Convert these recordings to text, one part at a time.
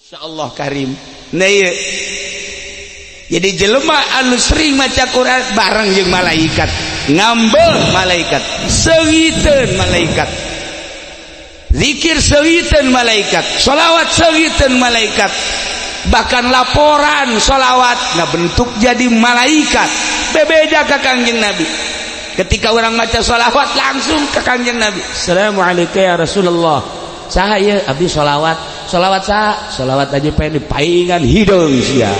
Insyaallah karim. Nah ieu jadi jelema anu sering maca Quran bareng jeung malaikat, ngambel malaikat, seungiteun malaikat, zikir seungiteun malaikat, sholawat seungiteun malaikat, bahkan laporan sholawat ngabentuk jadi malaikat. Bebeja ka Kangjeng Nabi. Ketika orang maca sholawat langsung ke Kangjeng Nabi, assalamualaikum ya Rasulullah. Saha ieu? Abdi sholawat. Sholawat saha? Sholawat aja pengen dipaingan hideung sia.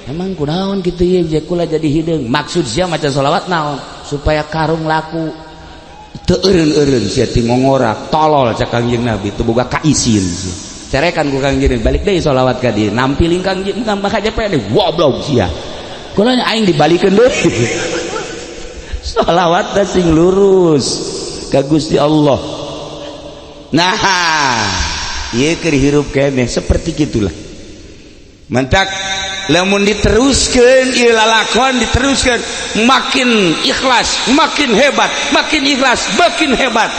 Emang kunaon kitu ieu je kula jadi hideung? Maksud sia maca sholawat naon? Supaya karung laku. Teu eureun-eureun sia ti ngongorak tolol cak Kangjeng Nabi, teu boga kaisin sia. Carekan ku Kangjeng Nabi, balik deui sholawat ka dieu, nampiling Kangjeng nambah aja pede goblok sia. Kula aing dibalikeun deui. Sholawat teh sing lurus ka Gusti Allah. Nah, ieu keur hirup keneh seperti gitulah. Mantak lamun diteruskeun ieu lalakon diteruskeun makin ikhlas, makin hebat, makin ikhlas, makin hebat.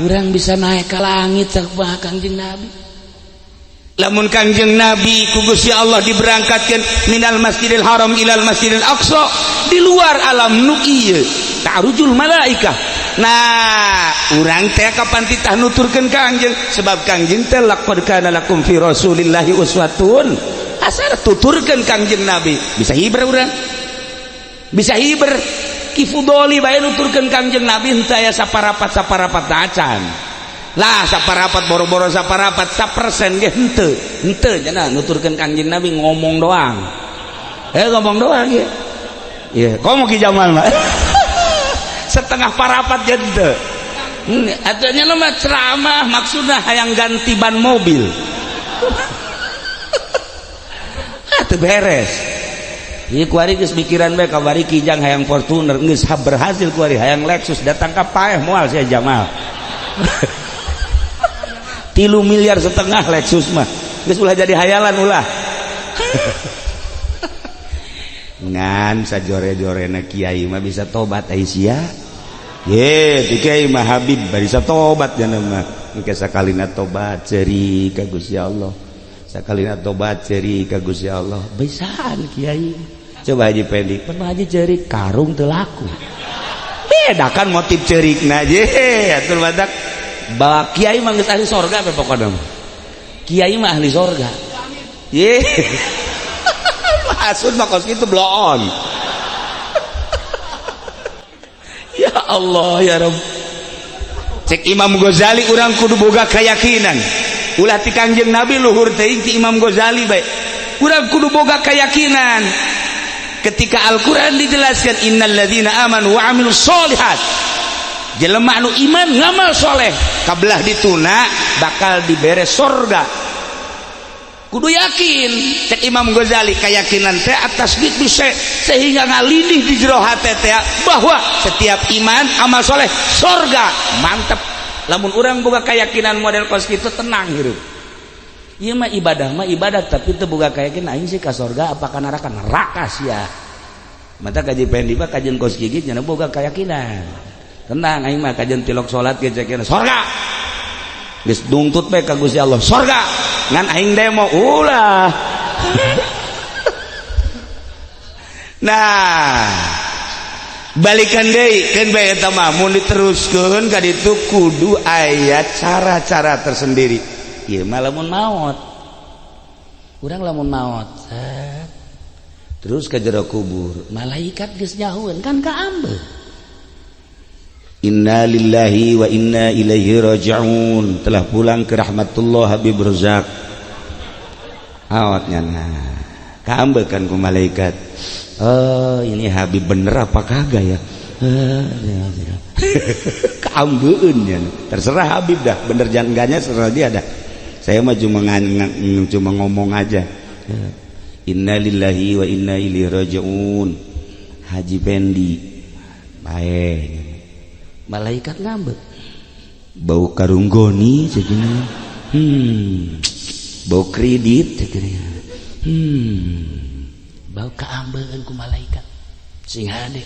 Urang bisa naik ke langit sakumaha Kangjeng Nabi. Lamun Kangjeng Nabi ku Gusti Allah diberangkatkeun minal Masjidil Haram ilal Masjidil Aqsa di luar alam nu ieu ta'rujul malaikah. Nah, urang teh kapan titah nuturkeun Kangjeng, sebab Kangjeng teh laqad kana lakum fi Rasulillahi uswatun hasanah, tuturkeun Kangjeng Nabi bisa hiber urang. Bisa hiber Ki Fudoli bae nuturkeun Kangjeng Nabi henteu aya saparapat-saparapat acan. Lah saparapat boro-boro saparapat sapersen ge henteu. Henteu cenah nuturkeun Kangjeng Nabi ngomong doang. Ngomong doang ieu. Ieu komo Ki Jamal mah. Setengah parapat ge henteu. Atuh nya mah ceramah maksudna hayang ganti ban mobil. Teu beres. Ieu kuari geus mikiran bae kabari Kijang hayang Fortuner geus berhasil kuari hayang Lexus datang ka paeh moal sia Jamal. 3,5 miliar Lexus mah geus ulah jadi hayalan ulah. Ngan sajore-jorena kiai mah bisa tobat ai sia. Ye, ti kiai mah Habib bisa tobat jana mah. Engke sakalina tobat ceuri ka Gusti Allah. Sakalina tobat ceuri ka Gusti Allah. Bisaan kiai. Coba Haji Pendi, pernah Haji ceuri karung teu laku. Beda kan motif ceurikna je atuh badak. Bahwa kiai mah geus ahli sorga pe pokona mah. Kiai mah ahli sorga. Ye. Hasud mah kos kitu bloon. Ya Allah ya Rabb. Cek Imam Ghazali urang kudu boga keyakinan. Ulah ti Kangjeng Nabi luhur teuing ti Imam Ghazali bae. Urang kudu boga keyakinan. Ketika Al-Qur'an dijelaskan innal ladzina amanu wa amilus solihat. Jelema anu iman ngamal soleh kabelah dituna bakal dibere sorga. Kudu yakin cek Imam Ghazali keyakinan teh atas gitu sehingga ngalindih di jero hate teh bahwa setiap iman amal soleh sorga mantep. Lamun urang boga keyakinan model kos kitu tenang hirup. Ieu mah ibadah tapi teu boga keyakinan aing sih ka sorga apa ka neraka, neraka sia. Mata kaji Pendi mah kajian kos gigit nya boga keyakinan. Tenang aing mah kajian tilok salat ge cekeun sorga. Geus dungtut bae ka Gusti Allah sorga. Ngan aing demo ulah. Nah, balikan deui keun bae eta mah mun diteruskeun ka ditu kudu aya cara-cara tersendiri. Ieu mah lamun maot. Urang lamun maot, terus ka jero kubur, malaikat geus nyahueun kan kaambeul. Inna lillahi wa inna ilaihi raji'un. Telah pulang ke rahmatullah Habib Razak. Awatnya nah. Kaambeul kan ku malaikat. Oh, ini Habib bener apa kagak ya? Kaambeun ya. Terserah Habib dah, bener jangan enggaknya terserah dia dah. Saya mah cuma ngomong aja. Inna lillahi wa inna ilaihi raji'un. Haji Pendi. Bae. Malaikat ngambek. Bau karung goni cekina. Bau kredit cekina. Bau kaambeun ku malaikat. Sing hade.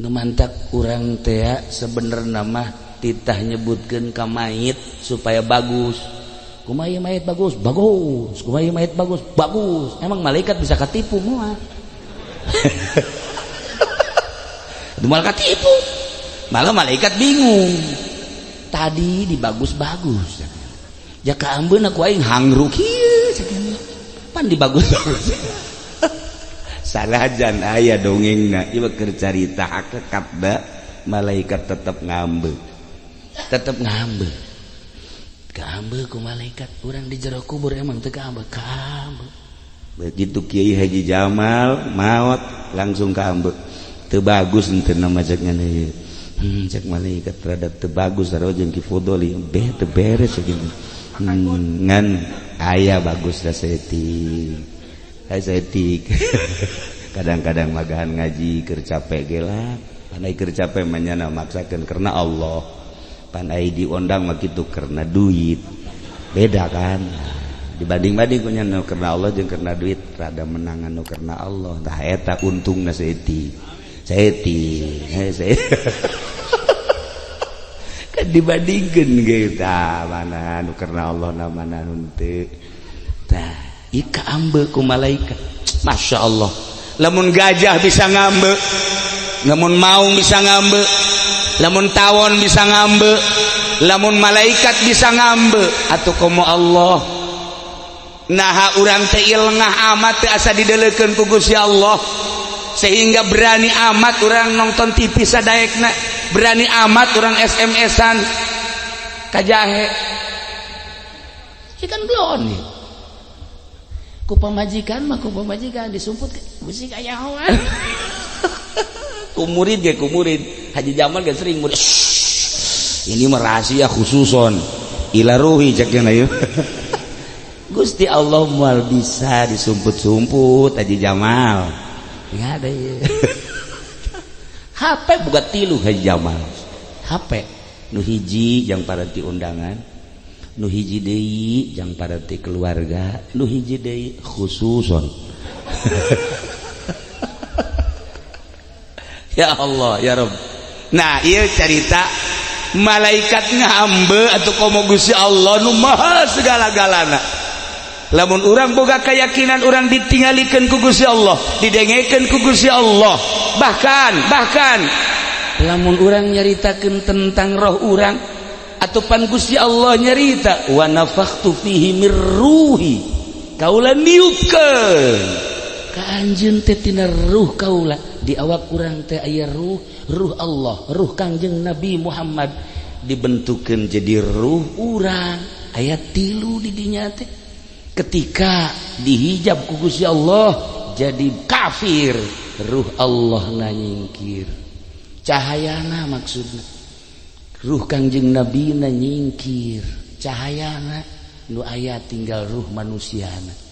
Nu mantak urang teh sebenerna mah titah nyebutkeun ka mayit supaya bagus. Kumaha ieu mayit, bagus bagus? Kumaha ieu mayit, bagus bagus? Emang malaikat bisa katipu? Moal. Itu malah katipu, malah malaikat bingung. Tadi dibagus-bagus ya, kaambeun aku aing hangru kieu pan dibagus-bagus. Sanajan aya dongengna ieu keur carita hakikat da malaikat tetep ngambek, tetep ngambek, kaambek ku malaikat. Urang di jero kubur emang teu kaambek? Kaambek. Begitu Kiai Haji Jamal maot langsung kaambek. Teu bagus henteu nama cek ngene. Cek malaikat terhadap teu bagus sarua jeung Ki Fudoli beh teu beres gitu. Ngan aya bagus da saeutik. Aya saeutik. Kadang-kadang magahan ngaji keur capek ge lah. Pan ai keur capek mah nyana maksakeun karena Allah. Pan ai diondang mah kitu karena duit. Beda kan? Dibanding-banding ku nya karena Allah jeung karena duit rada menangan nu karena Allah. Tah eta untungna saeutik. Saeutik. Heh, kan dibandingkeun ge tah mana nu karena Allah na mana nu henteu. Tah, ieu kaambek ku malaikat. Masya Allah. Lamun gajah bisa ngambek, lamun maung bisa ngambek, lamun tawon bisa ngambek, lamun malaikat bisa ngambek, atau komo Allah. Nah, urang teh lengah amat teh asa didelekeun ku Gusti Allah sehingga berani amat urang nonton TV sadaekna, berani amat urang SMS-an kajahe. Ieu kan belum nih. Ku pamajikan mah, ku pamajikan disumput musik kanyahoan. Ku murid ge, ku murid Haji Jamal ge sering murid, ini mah rahasia khususon ila ruhi cek ieu. Gusti Allah moal bisa disumput-sumput Haji Jamal. Enggak ada ya. HP buka tilu Haji Jamal. HP nu hiji jang paranti undangan, nu hiji deui jang paranti keluarga, nu hiji deui khususon. Ya Allah ya Rabb. Nah, ieu carita malaikat ngambe atau komo Gusti Allah nu maha segala-galana. Lamun urang boga keyakinan urang ditinggalikeun ku Gusti Allah, didengekeun ku Gusti Allah, bahkan bahkan lamun urang nyaritakeun tentang roh urang atau pan Gusti Allah nyarita wa nafakhtu fihi mir ruhi, kaula niupkeun ka anjeun teh tina ruh kaula. Di awak urang teh aya ruh, ruh Allah, ruh Kangjeng Nabi Muhammad dibentukkeun jadi ruh urang aya tilu di dinya teh. Ketika dihijab ku Gusti Allah jadi kafir, ruh Allah na nyingkir, cahayana maksudna ruh Kangjeng Nabi na nyingkir, cahayana nu aya tinggal ruh manusiana.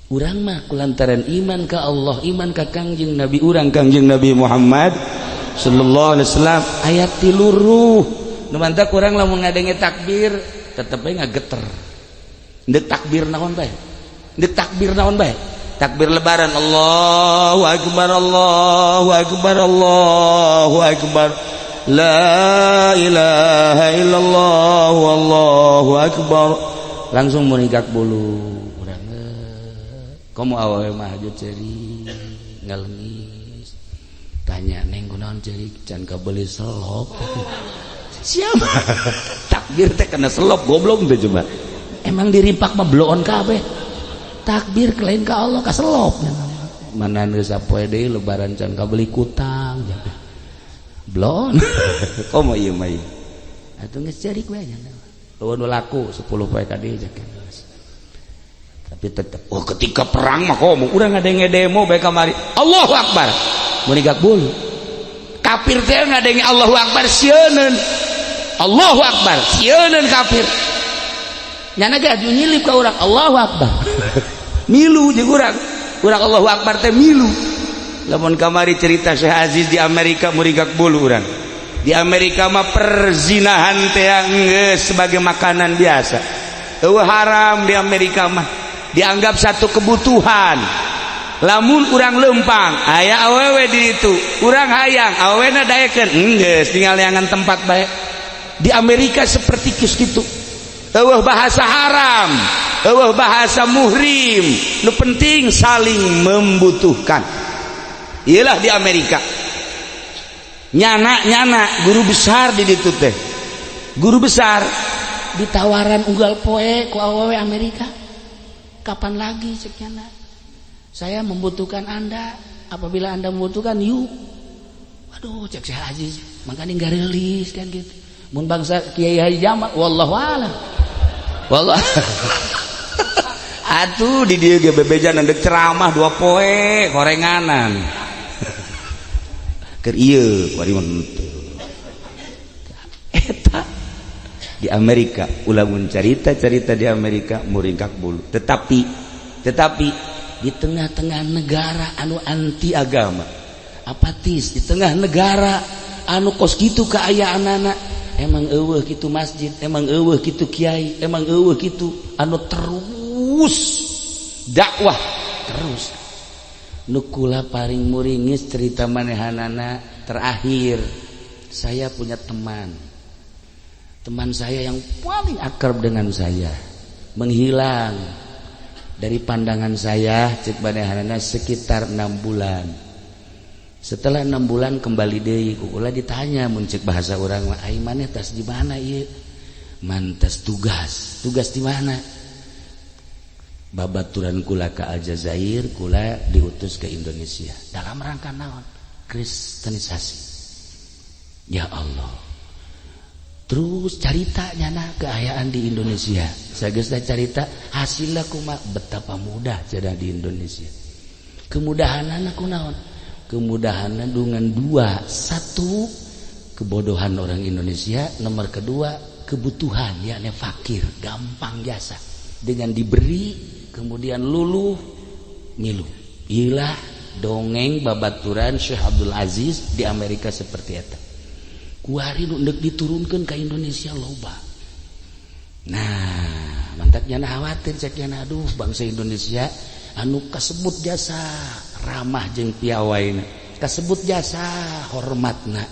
Urang mah kulantaran iman ka Allah, iman ka Kangjeng Nabi urang, Kangjeng Nabi Muhammad sallallahu alaihi wasallam, aya tilu ruh. Nu mantak urang lamun ngadenge takbir tetep bae ngageter. Ndek takbir naon bae? Ndek takbir naon bae? Takbir lebaran Allahu akbar Allahu akbar Allahu akbar la ilaha illallah wallahu akbar, langsung munigak bulu urang. Komo awewe mah hajut ceurik ngalengis, tanya, "Neng, kunaon ceurik?" "Can kabeli selop." Siapa takbir teh kena selop? Goblok teh coba. Emang dirimpak mah bloon kabeh. Takbir lain ka Allah, ka selop. Mana geus sapoe deui lebaran can kabeli kutang bloon. Komo ieu mah ieu atuh geus ceurik we nya. Eueuh nu laku 10 poe ka dieu. Tapi tetep, oh, ketika perang mah komo urang ngadenge demo bae kamari Allahu Akbar munigak bulu. Kafir teh ngadenge Allahu Akbar sieuneun, Allahu Akbar sieuneun kafir. Nyana ge aju nyilip ka urang Allahu Akbar milu jeung urang, urang Allahu Akbar teh milu. Lamun kamari cerita Syekh Aziz di Amerika murigak bulu urang. Di Amerika mah perzinahan teh geus sebagai makanan biasa. Eueuh haram di Amerika mah, dianggap satu kebutuhan. Lamun urang lempang aya awewe di ditu, urang hayang awewena daekeun, geus tinggal neangan tempat bae. Di Amerika seperti kieu kitu. Euweuh bahasa haram, euweuh bahasa muhrim, nu penting saling membutuhkan. Iyalah di Amerika nyana nyana guru besar di ditu teh, guru besar Ditawaran unggal poe ku awewe Amerika. "Kapan lagi," cek nyana, "saya membutuhkan Anda. Apabila Anda membutuhkan, yuk." Aduh, cek Syekh Aziz, makanya nggak rilis kan gitu. Mun bangsa Kiai Haji Jamal, wallahu alam, wallah atuh di dieu ge bebejan ndek ceramah 2 poe korenganan keur ieu kuari mah henteu. Eta di Amerika ulah mun carita-carita di Amerika muringkak bulu, tetapi tetapi di tengah-tengah negara anu anti agama, apatis, di tengah negara anu kos kitu keayaan, emang euweuh kitu masjid, emang euweuh kitu kiai, emang euweuh kitu anu terus dakwah terus. Nu kula paling muringis cerita manehanana terakhir, saya punya teman, teman saya yang paling akrab dengan saya menghilang dari pandangan saya, cek manehanana, sekitar 6 bulan. Setelah 6 bulan kembali deui, ku kula ditanya, mun cek bahasa urang mah, "Ai maneh tas di mana ieu?" "Mantas tugas." "Tugas di mana?" "Babaturan kula ke Aljazair, kula diutus ke Indonesia." "Dalam rangka naon?" "Kristenisasi." Ya Allah, terus carita nyana keayaan di Indonesia. Sageus carita hasilnya kuma, betapa mudah jadi di Indonesia. Kemudahan anak kunaon? Kemudahan dengan dua: satu, kebodohan orang Indonesia, nomor kedua kebutuhan, yakni fakir, gampang jasa dengan diberi kemudian luluh milu. Ilah dongeng babaturan Syekh Abdul Aziz di Amerika seperti eta. Kuari nu ndek diturunkan ke Indonesia loba. Nah, mantaknya khawatir, cek, aduh, bangsa Indonesia anu kasebut jasa ramah jeung piawaina, kasebut jasa hormatna,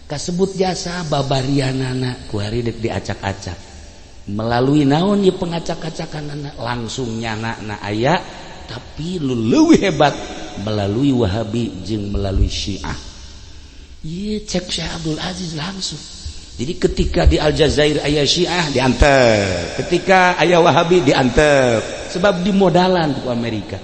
kasebut jasa babarianana, kuari dek diacak-acak melalui naon ya pengacak-acakan langsung nyana na aya, tapi lu lebih hebat melalui Wahabi jeung melalui Syiah. Iya, cek Syekh Abdul Aziz langsung. Jadi ketika di Aljazair aya Syiah diantep, ketika aya Wahabi diantep, sebab dimodalan ku Amerika.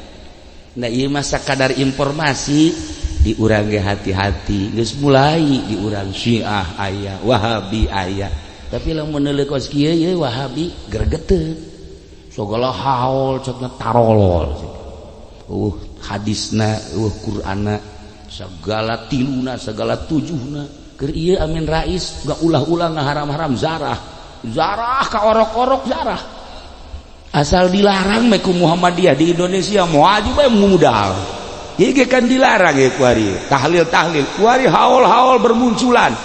Nah, iya masa kadar informasi di urang ge hati-hati, geus mulai di urang Syiah aya, Wahabi aya. Tapi lamun neuleuh kos kieu ye Wahabi gregeteun. Segala haul cekna tarolol. Hadisna, Qur'anna, segala tiluna, segala tujuhna. Keur ieu Amin Rais gak ulah-ulah ngaharam-haram zarah. Zarah ka orok-orok zarah. Asal dilarang meh ku Muhammadiyah di Indonesia moal bae mudal. Ieu ge kan dilarang ya kuari. Tahlil-tahlil, kuari haul-haul bermunculan.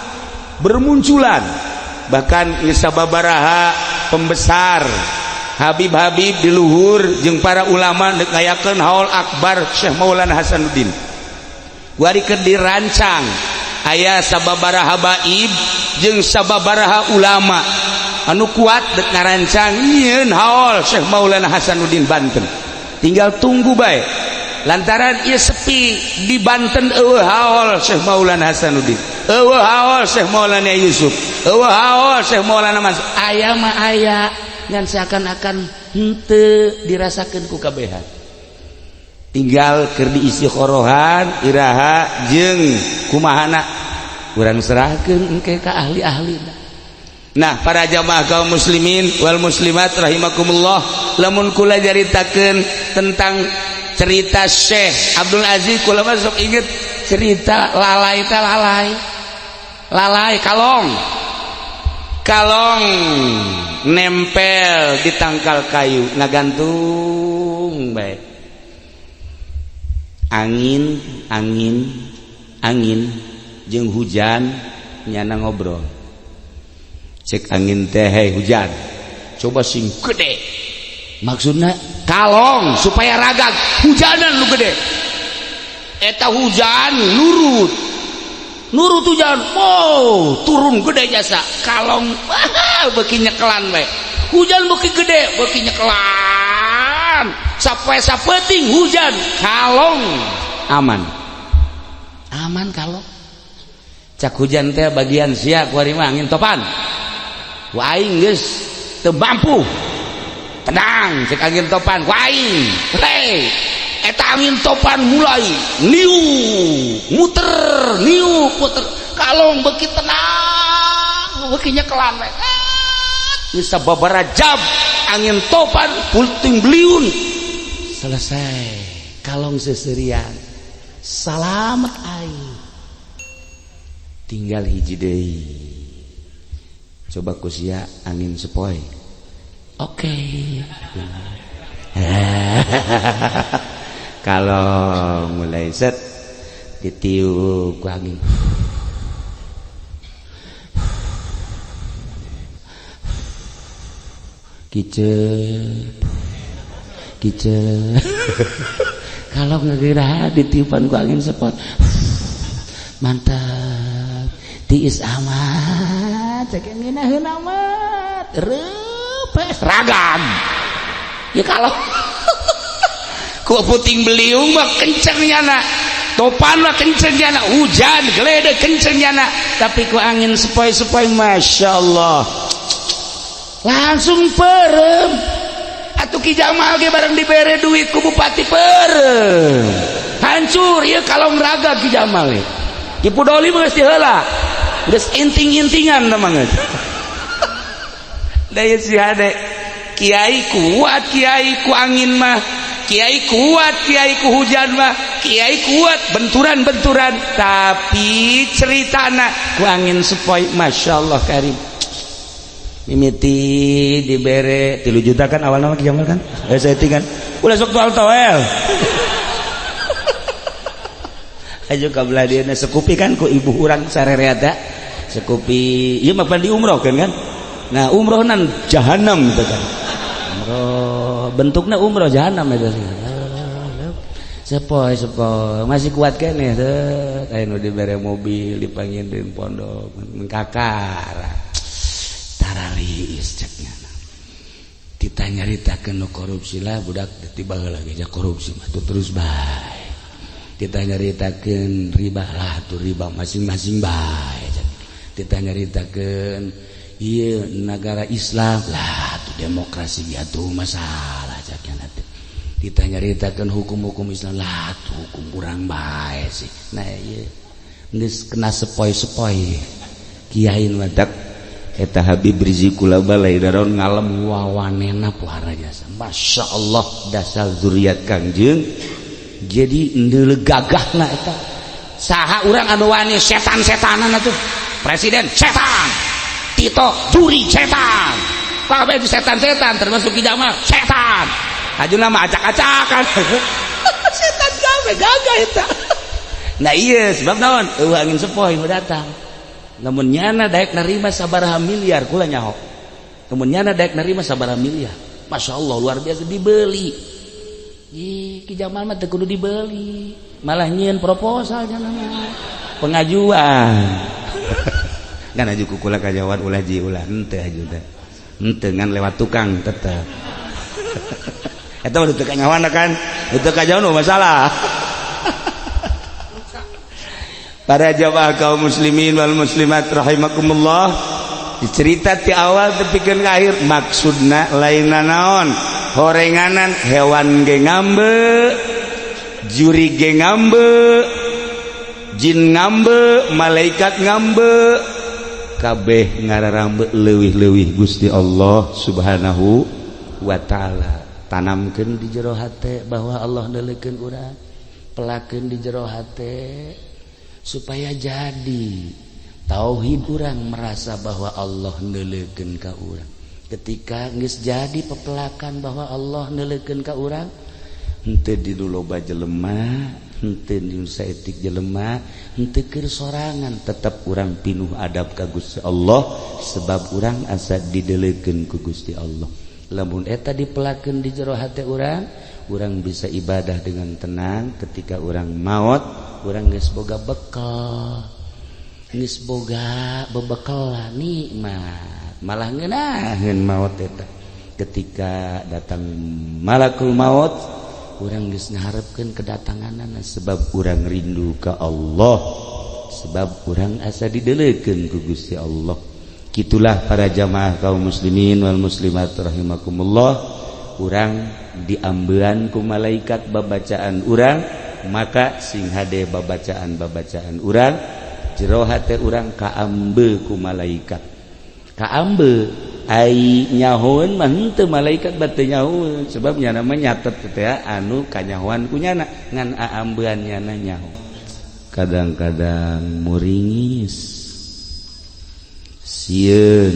Bermunculan. Bahkan sababaraha pembesar Habib-habib di luhur jeung para ulama dek ngayakeun haul akbar Syekh Maulana Hasanuddin. Kuari keur dirancang aya sababaraha habaib jeung sababaraha ulama anu kuat dek ngarancang nyieun haul Syekh Maulana Hasanuddin Banten. Tinggal tunggu bae, lantaran ieu sepi di Banten, euweuh haul Syekh Maulana Hasanuddin, euweuh haul Syekh Maulana Yusuf, euweuh haul Syekh Maulana Mas. Aya mah aya, ngan seakan-akan henteu dirasakeun ku kabehan. Tinggal keur diisi korohan iraha jeung kumahana, urang serahkeun engke ka ahli-ahli. Nah, para jamaah kaum muslimin wal muslimat rahimakumullah, lamun kula caritakeun tentang cerita Syekh Abdul Aziz, kula masuk inget cerita lalai teh, lalai lalai kalong kalong nempel di tangkal kayu, ngagantung baik. Angin angin angin jeung hujan nyana ngobrol. Cek angin teh, "Hei hujan, coba sing gede." Maksudnya kalong supaya ragag, hujanan lu gede. Eta hujan nurut nurut, hujan wow turun gede jasa kalong, wah, beuki nyekelan we. Hujan beuki gede beuki nyekelan sapoe sapeting hujan kalong aman aman kalong cak hujan teh bagian sia kuari mah angin topan ku aing geus teu mampu tenang cek angin topan ku aing hei eta angin topan mulai niu muter niu puter kalong beuki tenang beuki nyekelan we geus sababaraha jam angin topan puting beliung selesai kalong seserian salamet aing tinggal hiji deui coba ku sia angin sepoi oke. Kalau mulai set ditiup ku angin kicep kicep kalau ngegerah ditiupan ku angin sepoi mantap tiis amat cek ngeunaheun amat reupes ragam ya kalau ku puting beliung mah kenceng nyana topan mah kenceng nyana hujan geledek kenceng nyana tapi ku angin sepoi-sepoi masya Allah langsung perem atuh Ki Jamal ge bareng dibere duit ku bupati perem hancur ya kalau ngeraga Ki Jamal ya Ki Pudoli mah geus diheula geus inting-intingan mah geus da ieu si hade kiai kuat kiai ku angin mah kiai kuat kiai ku hujan mah kiai kuat benturan-benturan tapi ceritana ku angin sepoi masya Allah karim mimiti dibere 3 juta kan awal nama Ki Jamal kan saya kan ulah sok toel toel aja kabelah dieuna sekupi kan ku ibu urang sarereada sekupi ieu mah pan di umroh kan kan nah umroh nan jahanam gitu kan umroh bentuknya umroh jahanam eta sih sepoi sepoi masih kuat keneh teh aya nu dibere mobil dipanggil di pondok kakara tarariis ceknya ditanyaritakeun nu korupsi lah budak tiba lagi ja korupsi mah terus bae ditanyaritakeun riba lah tuh riba masing-masing bae ditanyaritakeun ieu negara Islam lah tuh demokrasi ya tuh masalah caknya teh ditanyaritakeun hukum-hukum Islam lah tuh hukum kurang bae sih nah ieu geus kena sepoi-sepoi kiai nu matak eta Habib Rizik kula balai daron ngalem wawanena puara jasa Masya Allah dasar zuriat Kangjeng jadi ndeuleu gagahna eta saha urang anu wani setan-setanan atuh presiden setan Tito juri setan kabeh setan-setan termasuk Ki Jamal setan ajuna mah acak-acakan setan kabeh gagah eta nah iya sebab naon eueuh angin sepoi nu datang lamun nyana daek narima sabaraha miliar kula nyaho lamun nyana daek narima sabaraha miliar Masya Allah luar biasa dibeli ih Ki Jamal mah teu kudu dibeli malah nyieun proposal cenah mah pengajuan kan aju kukula kajawan ulah ji ulah henteu aju teh henteu ngan lewat tukang tetep eta mah teu kanyawana kan teu kajawan masalah. Para jamaah kaum muslimin wal muslimat rahimakumullah dicerita ti awal tepikeun ka akhir maksudna lain naon horenganan hewan ge ngambe juri ge ngambe jin ngambe malaikat ngambe kabeh ngararambe leuwih-leuwih Gusti Allah Subhanahu wa taala. Tanamkeun di jero hate bahwa Allah neuleukeun urang, pelakeun di jero hate supaya jadi tauhid urang merasa bahwa Allah neuleukeun ka urang. Ketika geus jadi pepelakan bahwa Allah neuleukeun ka urang, henteu di loba jelema, henteu di saeutik jelema, henteu keur sorangan, tetep urang pinuh adab ka Gusti Allah sebab urang asa dideleukeun ku Gusti Allah. Lamun eta dipelakeun di jero hate urang, urang bisa ibadah dengan tenang. Ketika urang maot, urang geus boga bekal, geus boga bebekalan nikmat, malah ngeunaheun maot eta. Ketika datang malakul maut urang geus ngaharepkeun kedatanganana sebab urang rindu ka Allah, sebab urang asa didelekeun ku Gusti Allah. Kitulah para jamaah kaum muslimin wal muslimat rahimakumullah. Urang diambean ku malaikat babacaan urang, maka sing hade babacaan-babacaan urang jero hate urang kaambe ku malaikat. Kaambe ai nyahoeun mah henteu malaikat bate nyahoeun sebab nyana mah nyatet teh anu kanyahoan ku nyana ngan aambean nyana nyaho. Kadang-kadang muringis sieun,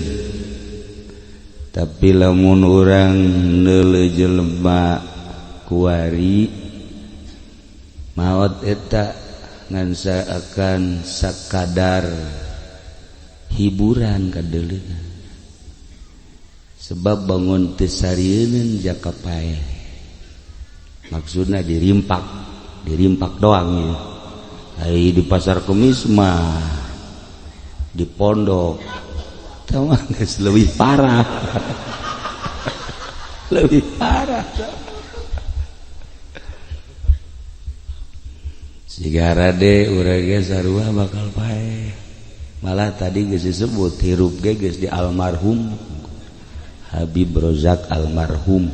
tapi lamun urang neuleuh jelema kuari maot eta ngan akan sakadar hiburan kadeuleunan sebab bangun teu sarieun jaka paeh. Maksudna dirimpak, dirimpak doang ya. Ai di pasar Kemis mah di pondok tah geus leuwih parah. Lebih parah. Sigara de urang ge sarua bakal paeh. Malah tadi geus disebut hirup ge geus di almarhum Habib Rozak almarhum.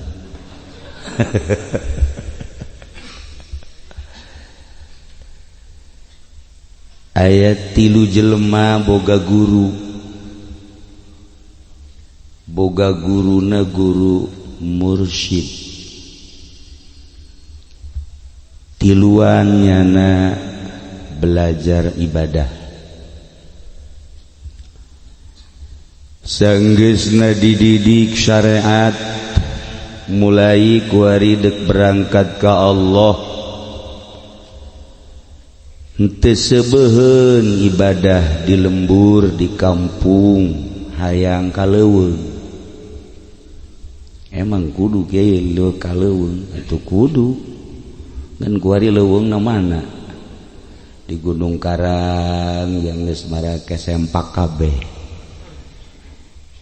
Aya 3 jelema boga guru. Boga guruna guru mursyid. Tiluan nyana belajar ibadah. Sanggeusna dididik syariat mulai kuari dek berangkat ka Allah henteu sebeuheun ibadah di lembur di kampung hayang ka leuweung. Emang kudu kiai leuweung ka leuweung atuh kudu ngan kuari leuweung na mana di Gunung Karang yang geus marake sempak kabeh,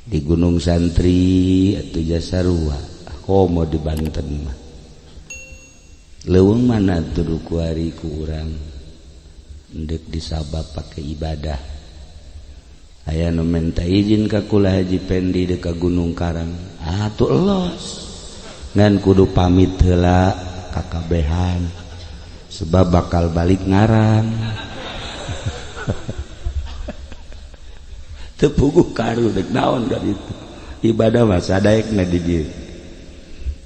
di Gunung Santri atuh jasarua komo di Banten mah leuweung mana tuh kuari ku urang ndek disabab pake ibadah. Aya nu menta izin ka kula Haji Pendi deuk ka Gunung Karang atuh elos ngan kudu pamit heula kakabehan sebab bakal balik ngarang. Teu puguh karu dek naon ka ditu ibadah mah sadaekna di dieu,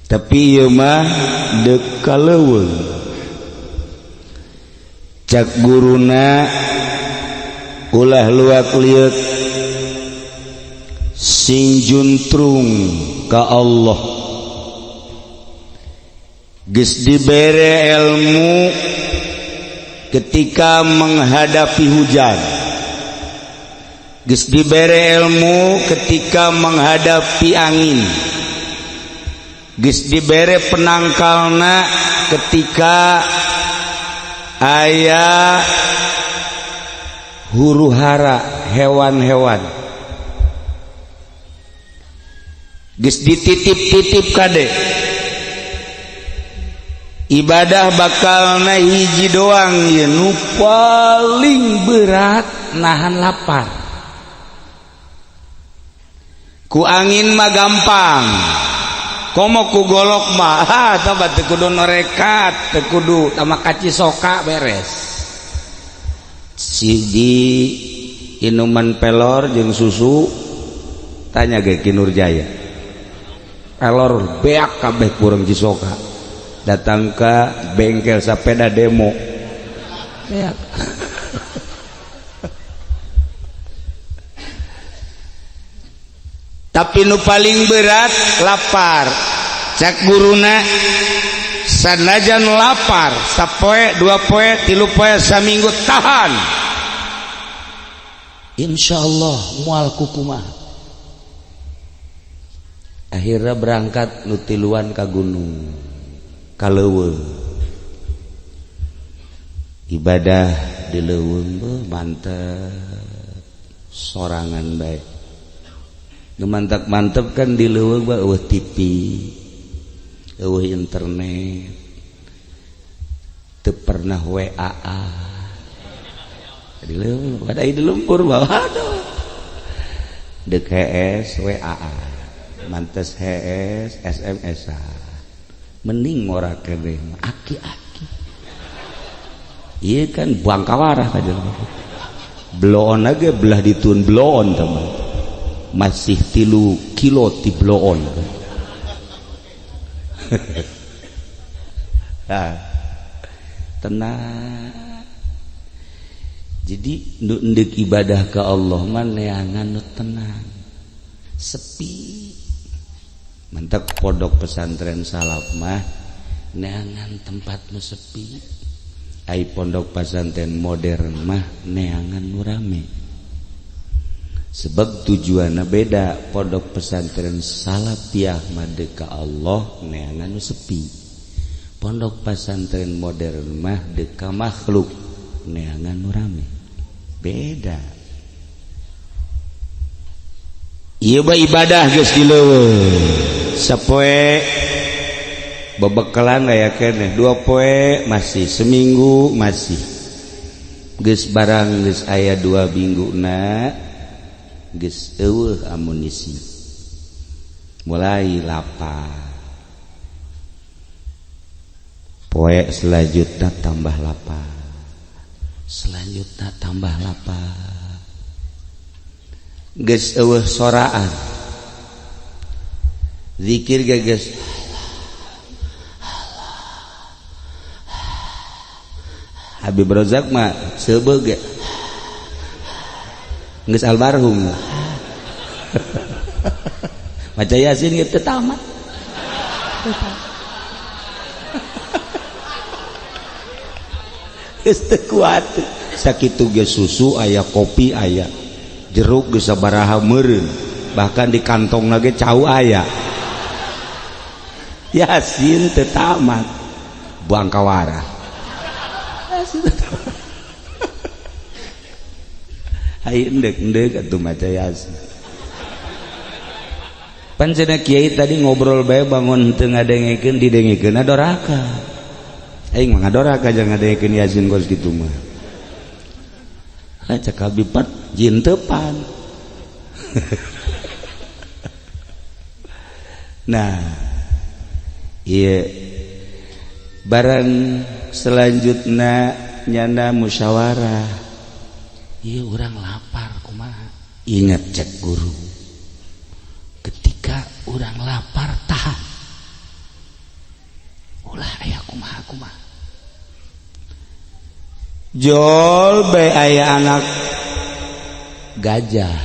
tapi ieu mah deuk ka leuweung. Cak guruna ulah luak lieuk sing juntrung ka Allah. Geus dibere ilmu ketika menghadapi hujan, geus dibere ilmu ketika menghadapi angin, geus dibere penangkalna ketika aya huru-hara hewan-hewan, geus dititip-titip kade. Ibadah bakalna hiji doang ieu nu paling berat nahan lapar. Ku angin mah gampang, komo ku golok mah ha tah teu kudu norekat, teu kudu tama kaci soka beres. Sidi inuman pelor jeung susu tanya ge Ki Nurjaya. Pelor beak kabeh kurang cisoka. Datang ke bengkel sepeda demo. Beak. Tapi nu paling berat lapar. Cak guruna sanajan lapar sapoe dua poe tilu poe saminggu tahan, insyaallah moal kukumaha. Akhirnya berangkat nu tiluan ka gunung ka leuweung. Ibadah di leuweung mantep sorangan bae. Gemantak mantep kan di leuweung mah eueuh TV, eueuh internet, teu pernah WA. Di leuweung pada di lumpur mah aduh. Deuk HS WA, mantes HS SMS. Mending ngora keneh aki-aki. Ieu kan bangkawarah ka jelema. Bloon ge belah ditun bloon teman. Masih 3 kilo ti bloon. Nah, tenang. Jadi nu endek ibadah ke Allah mah neangan nu tenang, sepi. Mantak pondok pesantren salaf mah neangan tempat nu sepi. Ai pondok pesantren modern mah neangan nu rame. Sebab tujuanna beda. Pondok pesantren salafiyah mah deuk ka Allah neangan nu sepi. Pondok pesantren modern mah deuk ka makhluk neangan nu rame. Beda. Ieu mah ibadah geus di leuweung. Sapoe bebekalan aya keneh, 2 poe masih, seminggu masih. Geus barang geus aya 2 mingguna geus eueuh amunisi. Mulai lapar. Poe selanjutna tambah lapar. Selanjutna tambah lapar. Geus eueuh soraan. Zikir ge geus Habib Rozak mah seubeuh ge geus almarhum. Maca Yasin ge teu tamat. Geus teu kuat. Sakitu ge susu aya, kopi aya, jeruk geus sabaraha meureun, bahkan di kantongna ge cau aya. Yasin teu tamat. Bangkawara. Yasin teu tamat. Hayu endek-endek atuh maca Yasin. Pan cenah kiai tadi ngobrol bae bangun teu ngadengekeun didengekeun doraka. Aing mah ngadoraka jangan ngadengekeun Yasin kos kitu mah. Ha cek Habib Pat jin teu pan. Nah, iya barang selanjutnya nyana musyawarah. Iya orang lapar kumaha. Ingat cek guru, ketika orang lapar tahan, ulah aya kumaha kumaha. Jol bae aya anak gajah,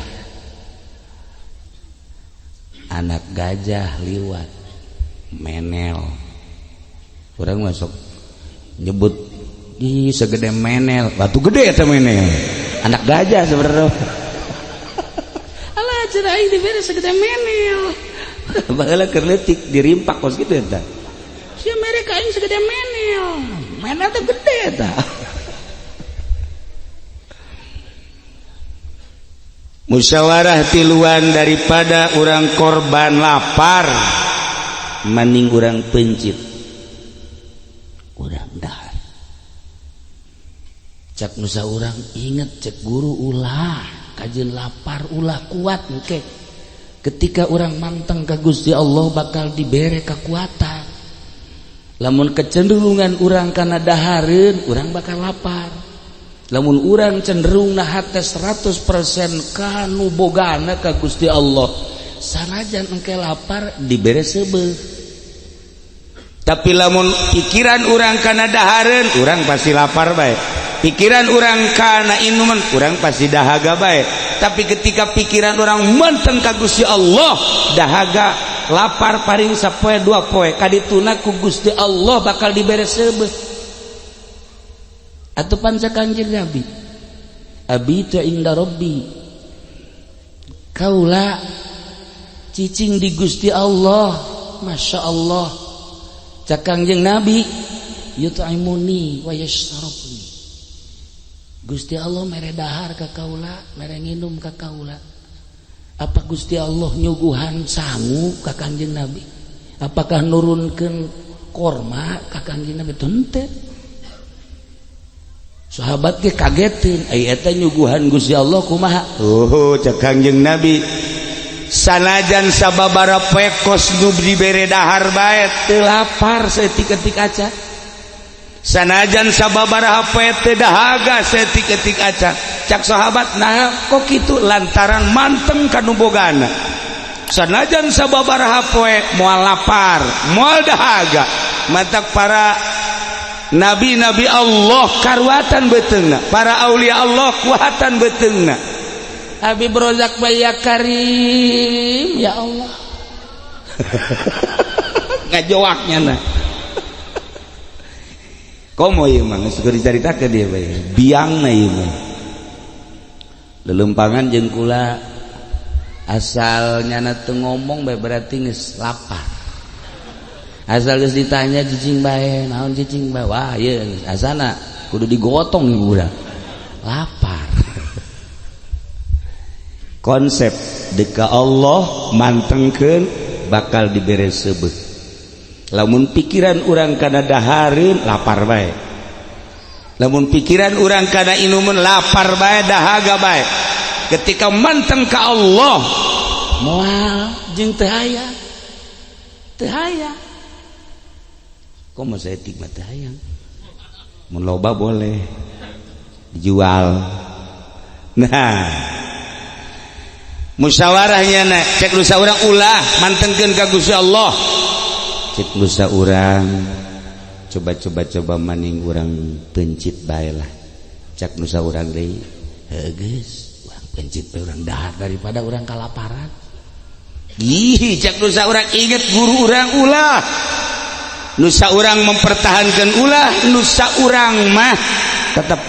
anak gajah liwat menel. Orang masuk nyebut ih segede menel, batu gede eta menel. Anak gajah sebenarnya. Alah cenah aing dibere segede menel. Baheula keur leutik dirimpak kos kitu eta. Sia mere ka aing segede menel. Menel teh gede eta. Musyawarah tiluan daripada urang korban lapar mending urang pencit urang dahar. Cak nusa urang inget cek guru ulah kajeun lapar ulah kuat engke. Ketika urang manteng ka Gusti Allah bakal dibere kekuatan. Lamun kecenderungan urang kana dahareun urang bakal lapar. Lamun urang cenderung na hate 100% kanu bogana ka Gusti Allah, sanajan engke lapar dibere seubeuh. Tapi lamun pikiran urang kana dahareun urang pasti lapar bae. Pikiran urang kana inuman urang pasti dahaga bae. Tapi ketika pikiran urang menteng ka Gusti Allah, dahaga lapar paring sapoe dua poe kadituna ku Gusti Allah bakal dibere seubeuh. Atuh panca Kanjeng Nabi, abitu inda rabbi, kaula cicing di Gusti Allah, Masya Allah. Cak Kanjeng Nabi, yut'imuni wa yashrabni. Gusti Allah mere dahar ka kaula, mere nginum ka kaula. Apa Gusti Allah nyuguhan sangu ka Kangjeng Nabi? Apakah nurunkeun korma ka Kangjeng Nabi? Henteu. Sahabat ge kagetin, ai eta nyuguhan Gusti Allah kumaha? Oh, cek Kangjeng Nabi, sanajan sababara poe kos nu dibere dahar bae teu lapar saeutik-eutik acan. Sanajan sababaraha poe teu dahaga saeutik-eutik acan. Cak sahabat, nah kok kitu? Lantaran manteng ka nu bogana. Sanajan sababaraha poe moal lapar, moal dahaga. Matak para nabi-nabi Allah karuatan beuteungna, para aulia Allah kuatan beuteungna. Habib Rozak ya Karim, ya Allah. Ngajowaknya nah. Komo ieu mah geus dicaritakeun dia bae. Biangna ieu mah. Lelempangan jeung kula asal nyana teu ngomong bae berarti geus lapar. Asal geus ditanya cicing bae, naon cicing bae? Wah, ieu geus asana kudu digotong ieu urang. Lapar. Konsep deka Allah mantengkeun bakal dibere seubeuh. Lamun pikiran urang kana dahareun lapar bae. Lamun pikiran urang kana inumun lapar bae, dahaga bae. Ketika manteng ka Allah moal jeung teu aya. Teu aya. Komo saeutik mah teu hayang. Mun loba boleh dijual. Nah, musyawarahnya na cek nusa urang ulah mantengkeun ka Gusti Allah. Cek nusa urang coba-coba coba maning urang pencit bae lah. Cek nusa urang deui, heuh geus, urang pencit bae urang dahar daripada urang kalaparan. Ih, cek nusa urang inget guru urang ulah. Nusa urang mempertahankan ulah, nusa urang mah tetep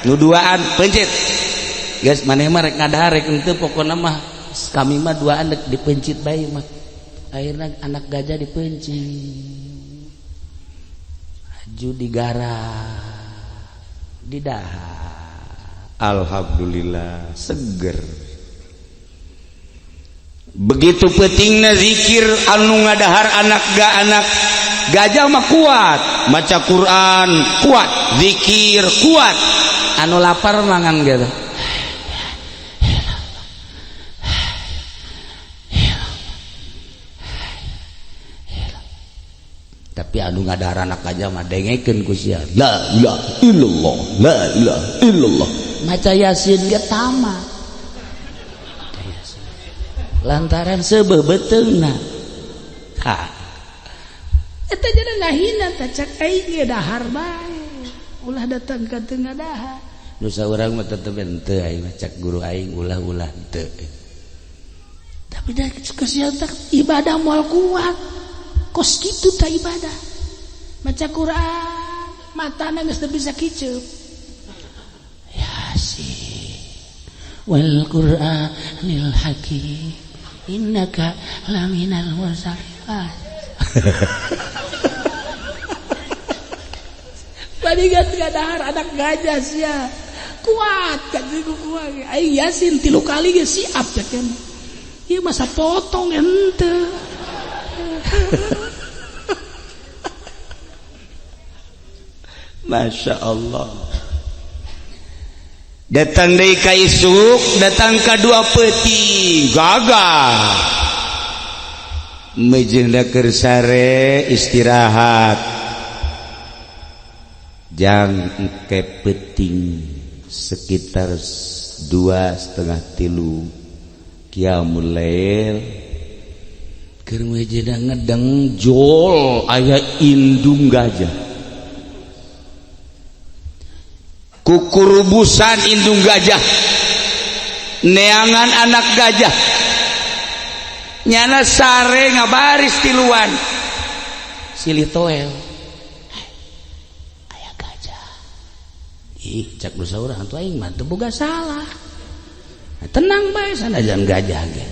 nu duaan pencit. Guys, maneh mah rek ngadahar rek henteu pokona mah kami mah duaan dek dipencit bae mah. Akhirnya anak gajah dipencit. Aju digarah, didahar. Alhamdulillah seger. Begitu pentingna zikir anu ngadahar anak ga anak gajah mah kuat, maca Quran kuat, zikir kuat. Anu lapar mangan gitu. Tapi anu ngadahar anak gajah mah dengekeun ku sia. La ilaha illallah, la ilaha illallah. Maca Yasin ge tamat. Lantaran seubeuh beuteungna. Ha. Eta jadi ngahina tah cak aing ge dahar bae. Ulah datang ka teu ngadahar. Nusa urang mah tetep henteu aing mah cak guru aing ulah-ulah henteu. Tapi da kesian tah ibadah moal kuat. Kos kitu tah ibadah. Maca Quran matana geus teu bisa kiceup. Yasin wal Qur'anil Hakim innaka laminal mursalin. Badigat ngadahar anak gajah sia. Kuat kan kuat. Aing Yasin 3 kali ge siap cek. Ieu masa potong henteu. Masya Allah. Datang deui ka isuk, datang ka dua peuting, gagah. Mejeuna keur sare istirahat. Jang engke peuting sekitar 2:30 qiyamul lail. Keur mejeuna ngedeng jol aya indung gajah. Kukurubusan indung gajah, neangan anak gajah, nyana sare ngabaris tiluan silih toel. Aya gajah. Ih, cak dosa urang atuh aing mah teu boga salah. Nah, tenang bae sanajan gajah ge.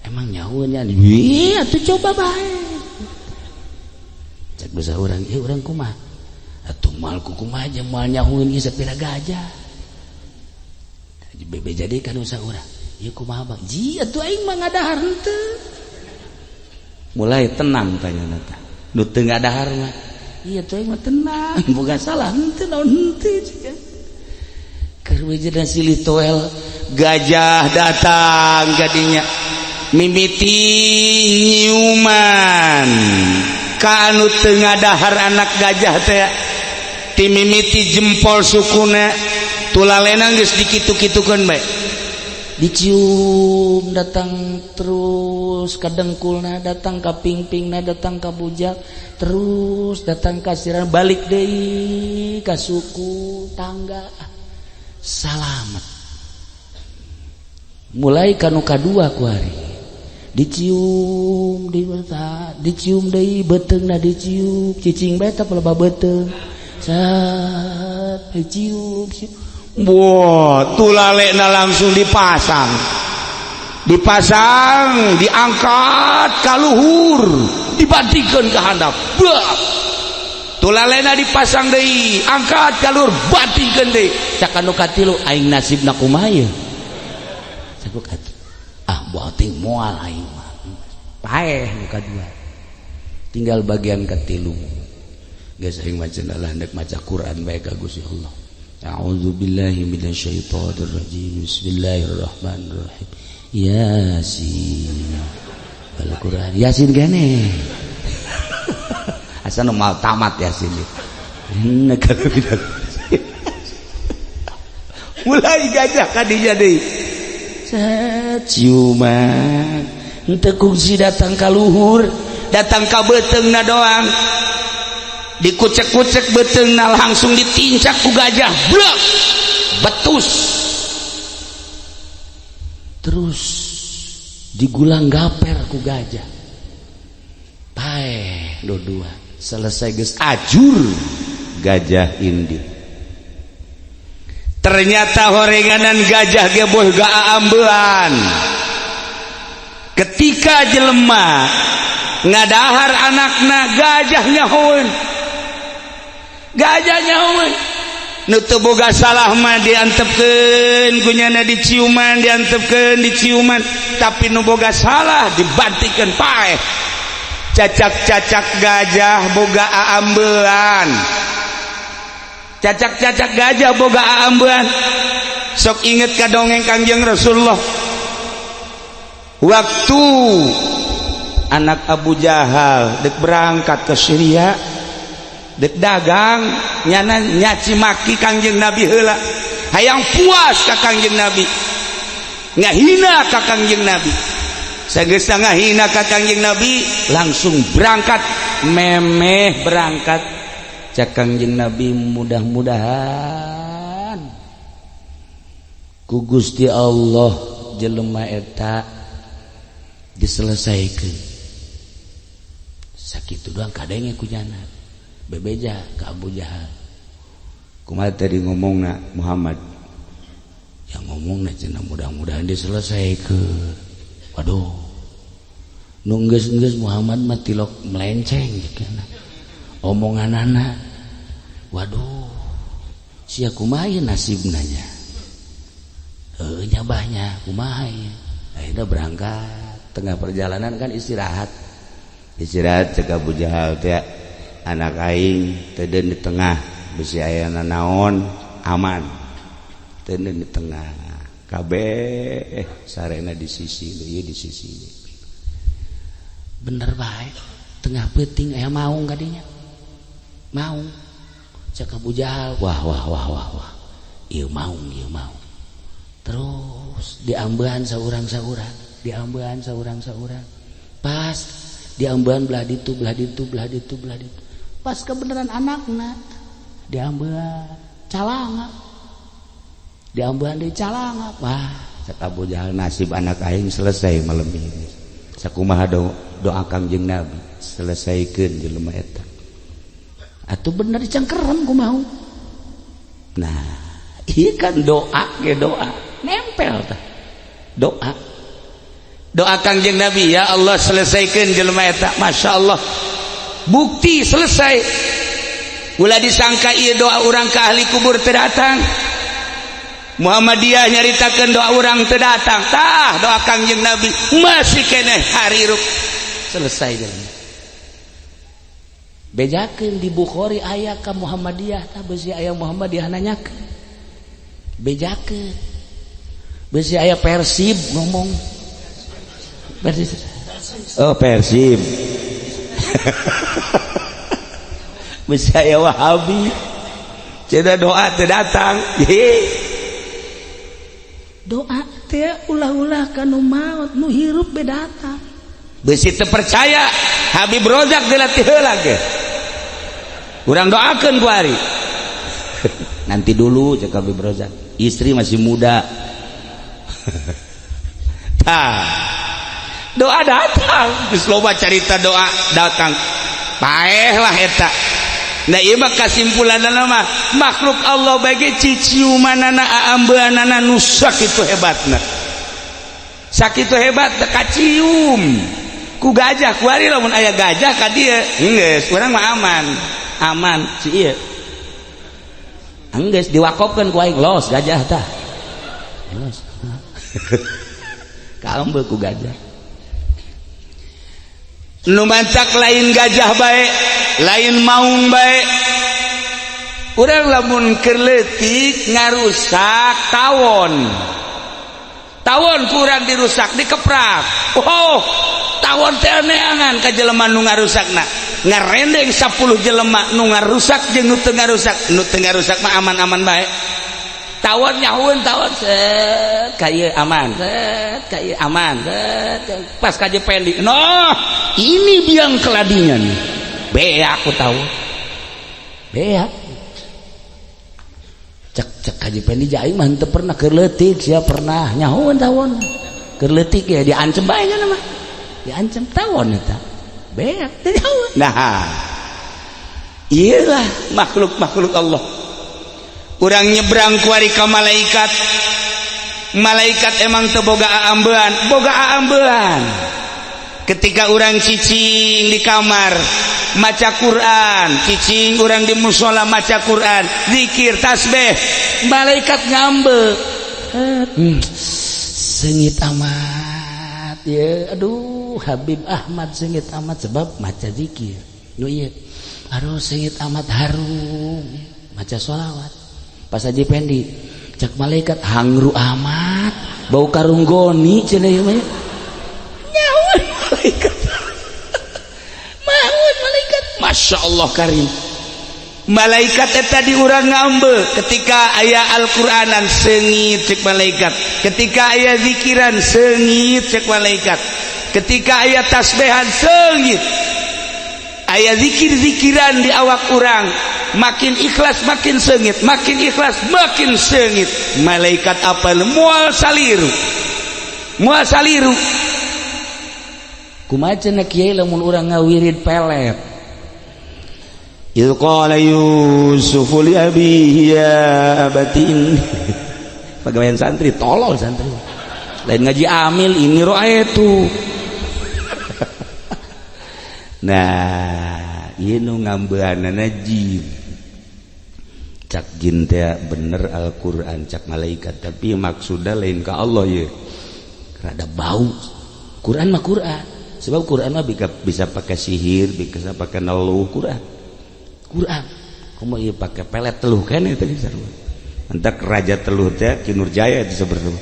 Emang nyahunya ih atuh coba bae. Cak dosa urang, ieu urang kumaha? Atuh moal kumaha aja moal nyahueun ieu sapira gajah. Bebe jadi kan usaha urang. Ieu kumaha, Bang? Ji atuh aing mah ngadahar henteu. Mulai tenang tanya nata nu teu ngadahar mah. Iya tuh aing mah tenang, boga salah henteu, naon henteu juga. Keur we silih toel. Gajah datang jadinya mimiti nyiuman ka anu teu ngadahar. Anak gajah teh ti mimiti jempol sukuna, tulalena geus dikitu-kitukeun bae. Dicium, datang terus ke dengkulna, datang ke pingpingna, datang ke bujak, terus datang ke sirah, balik deui ka suku tangga, salamet. Mulai kanu kadua kuari dicium, di dicium deui beuteungna, dicium cicing bae teh pelebah beuteung, sat dicium. Wah, tulalekna langsung dipasang. Dipasang, diangkat ka luhur, dibantingkeun ka handap. Bah! Tulalena dipasang deui, angkat ka luhur, bantingkeun deui. Cak anu katilu, aing nasibna kumaha ye? Cak katilu. Ah, banting moal aing mah. Paeh nu kadua. Tinggal bagian katilu. Geus aing mah cenah lah ndek maca Quran bae ka Gusti Allah. A'udzu billahi minasyaitonir rajim. Bismillahirrahmanirrahim. Yasin. Al-Qur'an. Yasin kene. Asa nu mal tamat Yasin. Innaka. Mulai gajah kadinya deui. Set ciuman. Henteu kungsi datang ka luhur, datang ka beuteungna doang. Dikucek-kucek beuteungna, langsung ditincak ku gajah. Blek! Betus. Terus digulang gaper ku gajah. Paeh dua-dua. Selesai geus ajur gajah indi. Ternyata horenganan gajah ge boga aambean. Ketika jelema ngadahar anakna, gajah nyahoeun. Gajah nyahoeun. Nu teu boga salah mah diantepkeun ku nyana, diciuman, diantepkeun, diciuman, tapi nu boga salah dibantingkeun, paeh. Cacak-cacak gajah boga aambean. Cacak-cacak gajah boga aambean. Sok inget ka dongeng Kangjeng Rasulullah waktu anak Abu Jahal dek berangkat ke Syria dek dagang, nyana nyaci maki Kangjeng Nabi heula, hayang puas ka Kangjeng Nabi, ngahina ka Kangjeng Nabi. Sageus ngahina ka Kangjeng Nabi, langsung berangkat. Memeh berangkat, cak Kangjeng Nabi, mudah-mudahan ku Gusti Allah jelema eta diselesaikan. Sakitu doang kadenge ku nyana, bebeja ka Abu Jahal. Kumaha tadi ngomongna Muhammad? Yang ngomong cenah mudah-mudahan diselesaikan. Waduh, nu geus-geus Muhammad mah tilok melenceng cenah omonganana. Waduh, sia kumaha nasibna nya? Heuh nya, bahnya kumaha ye? Akhirnya berangkat, tengah perjalanan kan istirahat, istirahat. Cek Abu Jahal teh, anak aing teden di tengah, bisi aya naon, aman teden di tengah, kabeh sarena di sisi ieu, di sisi. Bener bae, tengah peuting aya maung kadinya, maung. Cek Abu Jahal, wah wah wah wah wah, ieu maung, ieu maung. Terus diambean saurang-saurang, diambean saurang-saurang, pas diambean belah ditu, belah ditu, belah ditu, belah ditu, pas kebenaran anakna diambean, calanga, diambean di calanga. Wah, cek Abu Jahal, nasib anak aing selesai malam ini. Sakumaha do doa Kangjeng Nabi, selesaikan jelema eta. Atuh bener, dicangkerem ku mau. Nah, iya kan, doa ge doa nempel tah. Doa doa Kangjeng Nabi, ya Allah, selesaikan jelema eta. Masya Allah, bukti selesai. Ulah disangka ieu doa urang ke ahli kubur teu datang. Muhammadiyah nyaritakeun doa urang teu datang, tah doa Kangjeng Nabi masih keneh harirup. Selesai jalan. Bejakeun di Bukhari aya ka Muhammadiyah, tah beusi aya Muhammadiyah nanyakeun. Bejakeun. Beusi aya Persib ngomong. Persib. Oh, Persib. Beusi aya Wahabi. Cenah doa teu datang. Doa teh ulah-ulah kanu maot, nu hirup be datang. Beusi teu percaya Habib Rozak dilatih heula ge. Urang doakeun ku ari. Nanti dulu cek Habib Rozak, istri masih muda. Tah. Doa datang, geus loba carita doa datang. Paeh lah eta. Nah ieu mah kasimpulanna mah makhluk Allah bagi ciciumanana aambeanana nu sakitu hebatna. Sakitu hebat teu kacium ku gajah kuari. Lamun aya gajah ka dieu geus urang mah aman. Aman si ieu. Enggeus diwakopkeun ku aing los gajah tah. Los. Kaambe ku gajah. Nu mancak lain gajah bae, lain maung bae. Urang lamun keur leutik ngarusak tawon. Tawon kurang dirusak, dikeprak. Oh, tawon teh neangan ka jelema nu ngarusakna. Ngarendeng 10 jelema nu ngarusak jeung nu teu ngarusak. Nu teu ngarusak mah aman-aman bae. Tawon nyahueun tawon set ka ieu aman, set ka ieu aman, set pas ka Pendi. Noh, ini biang keladinya nih. Beak ku tawon. Beak. Cek cek Haji Pendi aing mah henteu pernah keur leutik, sia pernah nyahueun tawon. Keur leutik ya diancem bae nya mah. Diancem tawon eta. Beak teu nyahueun. Nah, iyalah makhluk-makhluk Allah. Urang nyebrang kuari ka malaikat. Malaikat emang teu boga aambean, boga aambean. Ketika urang cicing di kamar maca Quran, cicing urang di musola maca Quran, zikir, tasbih, malaikat ngambe. Seungit amat ya, aduh Habib Ahmad seungit amat sebab maca zikir. Nu ieu, aduh seungit amat harum maca sholawat. Pas Haji Pendi cek malaikat hangru amat bau karung goni cenah ieu mah. Nyawa malaikat. Maun malaikat. Masya Allah karim. Malaikat eta di urang ngambe ketika aya Al-Qur'anan seungit cek malaikat. Ketika aya zikiran seungit cek malaikat. Ketika aya tasbihan seungit. Aya zikir-zikiran di awak urang, makin ikhlas makin seungit, makin ikhlas makin seungit. Malaikat apa moal saliru. Moal saliru. Kumaha cenah kiai lamun urang ngawirid pelet? Idh qala Yusuf li abihi ya abati inni. Pegawaian santri, tolol santri. Lain ngaji amil ini ro'aitu. Nah, ieu nu ngambeanana jin. Cak jin teh bener Al-Qur'an cak malaikat, tapi maksudna lain ka Allah ye. Rada bau. Quran mah Quran. Sebab Quran mah bisa pakai sihir, bisa pakai neluh Quran. Quran. Kumaha ieu pake pelet teluh keneh teh sarua. Entak raja teluh teh Ki Nurjaya itu sebenarnya.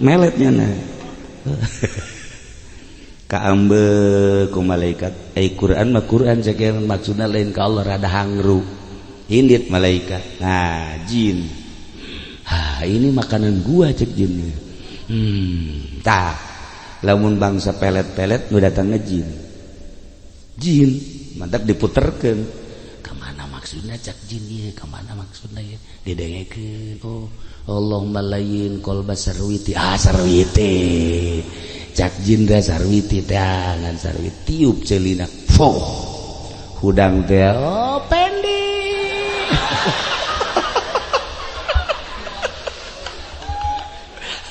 Meletnya nah. Kaambe ku malaikat, ai Quran mah Quran cek maksudna lain ka Allah rada hangru. Indit malaikat. Nah, jin. Ha, ini makanan gua cek jin. Tah. Lamun bangsa pelet-pelet nu datang jin. Jin, mantap diputerkeun. Kamana maksudna cak jin ieu? Kamana maksudna ieu? Didengekeun. Oh, Allahumma layyin qalba sarwiti. Ah, sarwiti. Cak jin teh sarwiti teh ngan sarwiti tiup celina. Foh. Hudang teh oh Pendi.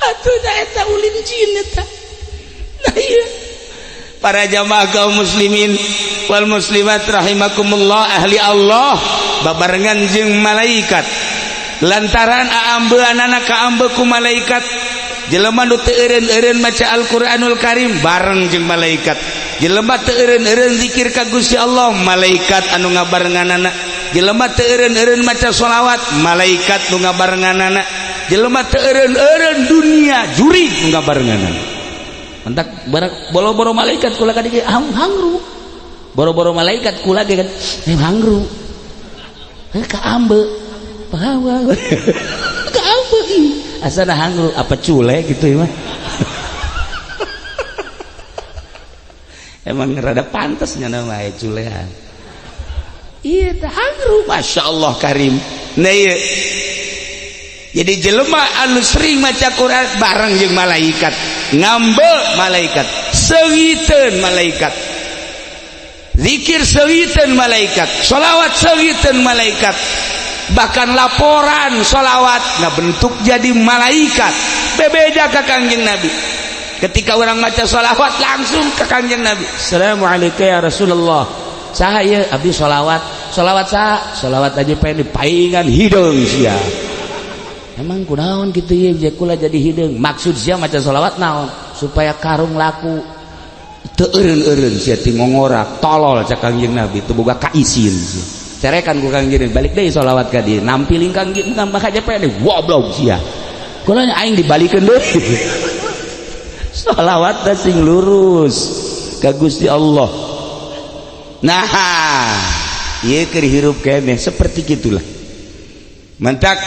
Atuh da eta ulin jin eta. Nah iya. Para jamaah kaum muslimin wal muslimat rahimakumullah, ahli Allah babarengan jeung malaikat. Lantaran aambeanana kaambe ku malaikat. Jelema nu teu eureun-eureun maca Al-Qur'anul Karim bareng jeung malaikat. Jelema teu eureun-eureun zikir ka Gusti Allah, malaikat anu ngabarenganana. Jelema teu eureun-eureun maca sholawat, malaikat nu ngabarenganana. Jelema teu eureun-eureun dunia jurig nu ngabarenganana. Mentak boro-boro malaikat kula ka dieu hangru. Boro-boro malaikat kula ge kan hangru. Kaambe. Pahawa. Kaambe ih. Asana hangru apa cule gitu ya mah. Emang rada pantasnya nama culean. Iya teh hangru, Masya Allah Karim. Nah iya. Jadi jelema anu sering maca Quran bareng jeung malaikat, ngambe malaikat, seungiteun malaikat, zikir seungiteun malaikat, sholawat seungiteun malaikat, bahkan laporan sholawat ngabentuk jadi malaikat. Bebeja ka Kangjeng Nabi. Ketika orang maca sholawat langsung ke Kangjeng Nabi. Assalamualaikum ya Rasulullah. Saha ieu abdi sholawat. Sholawat saha? Sholawat aja pengen dipaingan hideung sia. Emang kunaon kitu ieu je kula jadi hideung. Maksud sia maca sholawat naon? Supaya karung laku. Teu eureun-eureun sia ti ngongorak, tolol cak Kangjeng Nabi teu boga kaisin sia. Carekan ku Kangjeng Nabi, balik deui sholawat ka dieu. Nampiling Kangjeng nambah aja pengen goblok sia. Kula aing dibalikeun deui. Sholawat teh sing lurus ka Gusti Allah. Nah, ieu keur hirup keneh seperti gitulah. Mentak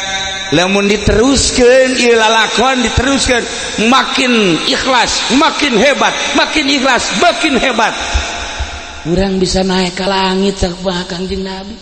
lamun diteruskeun ieu lalakon diteruskeun makin ikhlas, makin hebat, makin ikhlas, makin hebat. Urang bisa naik ke langit sakumaha Kangjeng Nabi.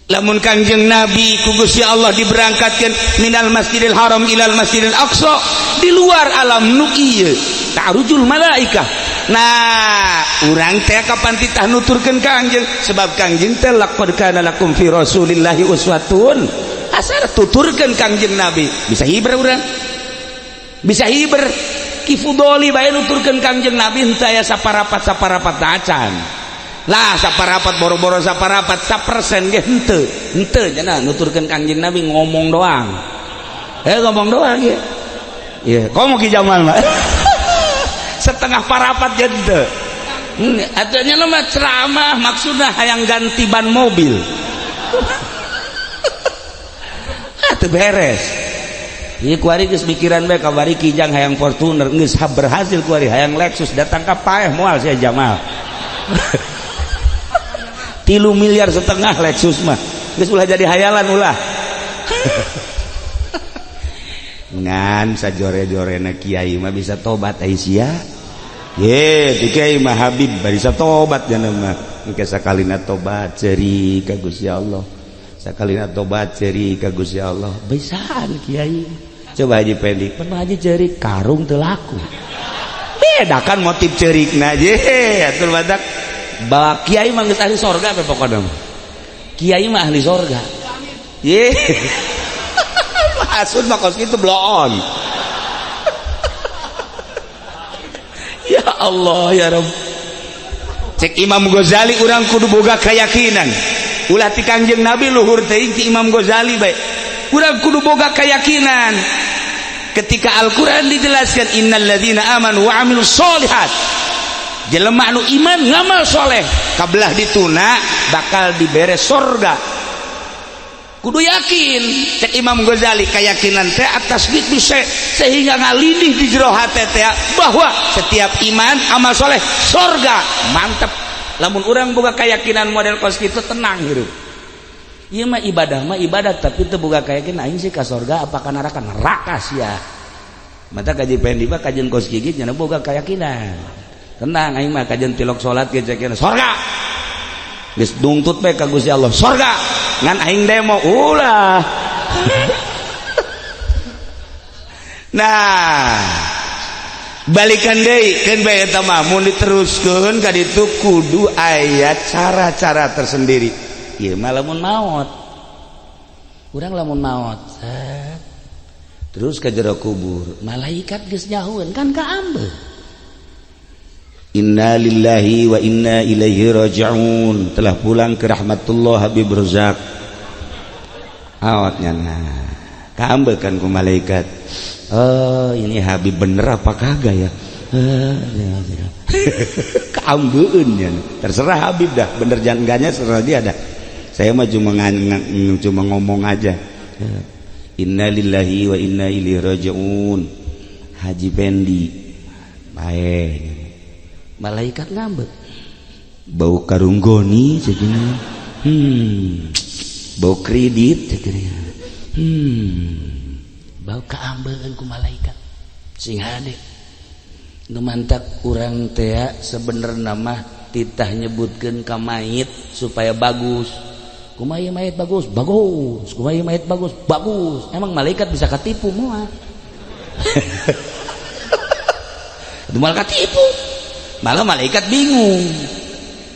Lamun Kangjeng Nabi ku Gusti Allah diberangkatkeun minal Masjidil Haram ilal Masjidil Aqsa di luar alam nu ieu ta'rujul malaikah. Nah, urang teh kapan titah nuturkeun Kangjeng sebab Kangjeng teh laqad kana lakum fi Rasulillahi uswatun hasanah, tuturkeun Kangjeng Nabi bisa hiber urang. Bisa hiber Ki Fudoli bae nuturkeun Kangjeng Nabi henteu aya saparapat-saparapat acan. Lah saparapat boro-boro saparapat sapersen ge henteu. Henteu cenah nuturkeun Kangjeng Nabi ngomong doang. Ngomong doang ge. Ieu komo Ki Jamal mah. Setengah parapat ge henteu. Atuh nya mah ceramah maksudna hayang ganti ban mobil. Teu beres. Ieu kuari geus mikiran bae kabari Kijang hayang Fortuner geus berhasil kuari hayang Lexus datang ka paeh moal sia Jamal. 3,5 miliar Lexus mah geus ulah jadi hayalan ulah. Ngan sajore-jorena kiai mah bisa tobat ai sia. Ye, ti kiai mah Habib bisa tobat nya mah. Engke sakalina tobat ceuri ka Gusti Allah. Sakalina tobat ceuri ka Gusti Allah. Bisaan kiai. Coba Haji Pendi, pernah Haji ceuri karung teu laku. Beda kan motif ceurikna je atuh badak. Bahwa kiai mah geus ahli sorga apa pokokna mah. Kiai mah ahli sorga. Ye. Hasud mah kos kitu bloon. Ya Allah ya Rabb. Cek Imam Ghazali urang kudu boga keyakinan. Ulah ti Kangjeng Nabi luhur teuing ti Imam Ghazali bae. Urang kudu boga keyakinan. Ketika Al-Qur'an dijelaskan innalladzina amanu wa amilus sholihat. Jelema anu iman ngamal soleh kabelah dituna bakal dibere sorga. Kudu yakin cek Imam Ghazali keyakinan teh atas gitu sehingga ngalindih di jero hate teh bahwa setiap iman amal soleh sorga. Mantep lamun urang boga keyakinan model kos kitu tenang hirup. Ieu mah ibadah tapi teu boga keyakinan aing sih ka sorga apa ka neraka, neraka sia. Mata kaji Pendi mah kajian kos gigit nya boga keyakinan. Tenang aing mah kajian tilok salat ge cekeun sorga. Geus dungtut bae ka Gusti Allah sorga. Ngan aing demo ulah. Nah, balikan deui keun bae eta mah mun diteruskeun ka ditu kudu aya cara-cara tersendiri. Ieu mah lamun maot. Urang lamun maot, set. Terus ka jero kubur, malaikat geus nyahueun kan kaambe. Inna lillahi wa inna ilaihi raji'un. Telah pulang ke rahmatullah Habib Razak. Maotnya nah kaambekan ku malaikat. Oh, ini Habib bener apa kagak ya? Kaambeun nya. Terserah Habib dah, bener jangan enggaknya serah dia dah. Saya mah cuma ngomong aja. Innalillahi wa inna ilaihi rajiun. Haji Pendi. Bae. Malaikat ngambek. Bau karung goni cek. Bau kredit cek. Bau kaambeun ku malaikat. Sing hade. Nu mantak urang teh sebenarna mah titah nyebutkeun ka mayit supaya bagus. Kumaha ieu mayit bagus? Bagus. Kumaha ieu mayit bagus? Bagus. Emang malaikat bisa katipu moal? Itu malah katipu. Malah malaikat bingung.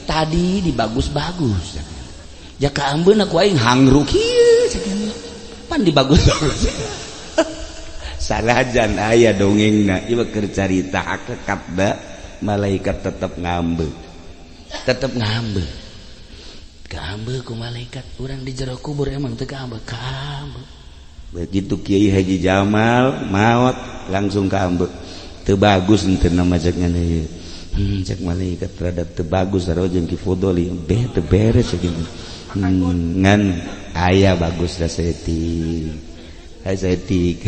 Tadi dibagus-bagus. Ja kaambeun ku aing hangru kieu pan dibagus-bagus. Sanajan aya dongengna ieu keur carita hakikat da malaikat tetep ngambek. Tetep ngambek. Kaambe ku malaikat urang di jero kubur emang teu kaambe, kaambe. Begitu Kiai Haji Jamal maot langsung kaambe. Teu bagus henteu nama cek ngene ieu. Cek malaikat rada teu bagus sarua jeung Ki Fudoli beh teu beres cek ieu. Ngan aya bagus da saeutik. Aya saeutik.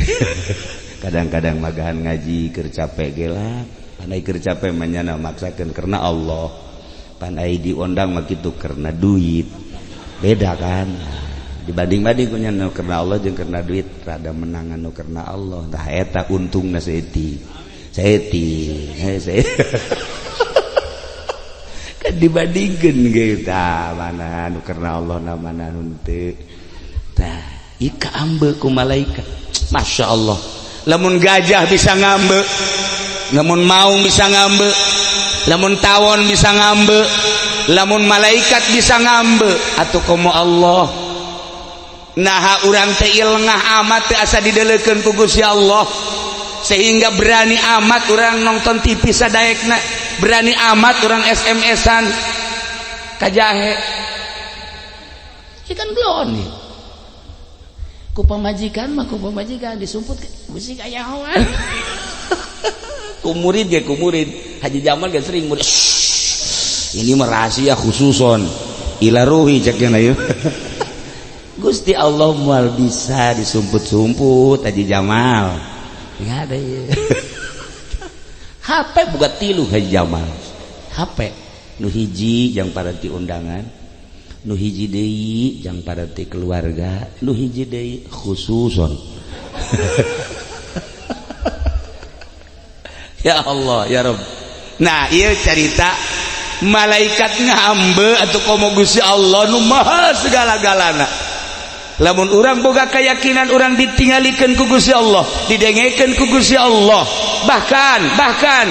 Kadang-kadang magahan ngaji keur capek ge lah. Pandai keur capek mah nyana maksakeun karena Allah. Pandai diondang mah kitu karena duit. Beda kan? Dibanding-banding ku nya nu karena Allah jeung karena duit rada menangan nu karena Allah. Tah eta untungna saeutik. Saeutik. Heh kan dibandingkeun ge tah mana nu karena Allah na mana nu henteu. Tah ieu kaambe ku malaikat. Masya Allah. Lamun gajah bisa ngambek, lamun maung bisa ngambek, lamun tawon bisa ngambek, lamun malaikat bisa ngambek, atau komo Allah. Nah urang teh lengah amat teh asa didelekeun ku Gusti Allah sehingga berani amat urang nonton TV sadaekna, berani amat urang SMS-an ka jahe. Ieu kan belon nih. Ku pamajikan mah ku pamajikan disumput besi kayahoan. Ku murid ge ku murid. Haji Jamal ge sering murid. Ini mah rahasia khususon ila ruhi cek nya ieu. Gusti Allah moal bisa disumput-sumput Haji Jamal. Enggak ada ieu. HP boga tilu Haji Jamal. HP nu hiji jang paranti undangan, nu hiji deui jang paranti keluarga, nu hiji deui khususon. Ya Allah ya Rabb. Nah ieu carita malaikat ngambe atau komo Gusti Allah nu maha segala-galana. Lamun urang boga keyakinan urang ditinggalikeun ku Gusti Allah, didengekeun ku Gusti Allah. Bahkan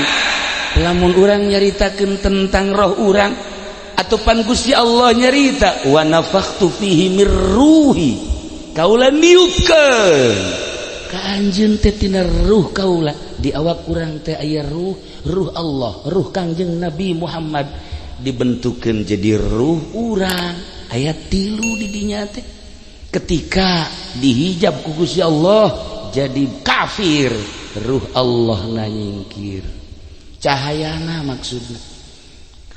lamun urang nyaritakeun tentang roh urang atau pan Gusti Allah nyarita wa nafakhtu fihi mir ruhi, kaula niupkeun ka anjeun teh tina ruh kaula. Di awak urang teh aya ruh, ruh Allah, ruh Kangjeng Nabi Muhammad dibentukeun jadi ruh urang. Aya tilu di dinya teh. Ketika dihijab ku Gusti Allah jadi kafir, ruh Allah na nyingkir. Cahayana maksudna.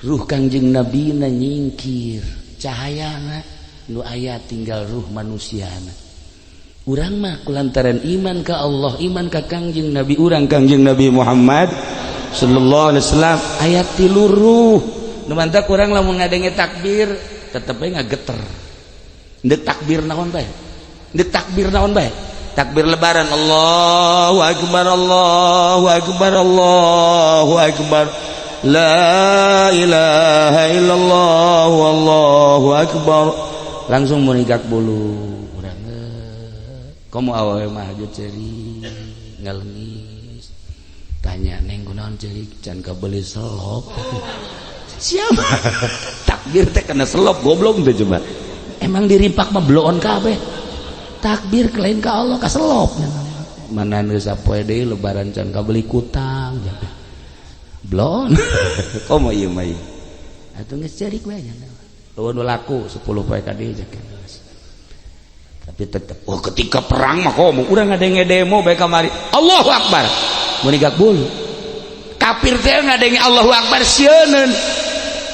Ruh Kangjeng Nabi na nyingkir. Cahayana nu aya tinggal ruh manusiana. Urang mah kulantaran iman ka Allah, iman ka Kangjeng Nabi urang Kangjeng Nabi Muhammad sallallahu alaihi wasallam aya tilu ruh. Nu mantak urang lamun ngadenge takbir tetep we ngageter. Ndek takbir naon bae? Ndek takbir naon bae? Takbir lebaran Allahu akbar Allahu akbar Allahu akbar. La ilaha illallah wallahu akbar. Langsung munigak bulu. Komo awewe mah hajo ceurik ngalengis. Tanya neng kunaon ceurik can kabeli selop. Siapa? Takbir teh kena selop goblok teh coba. Emang dirimpak mah bloon kabeh. Takbir lain ka Allah ka selop. Mana geus sapoe deui lebaran can kabeli kutang. Bloon. Komo ieu mah ieu. Atuh geus ceurik we nya. Eueun laku 10 poe ka dieu. Tapi tetep, oh, ketika perang mah komo urang ngadenge demo bae kamari, Allahu Akbar, muringkak bulu. Kafir teh ngadenge Allahu Akbar sieuneun,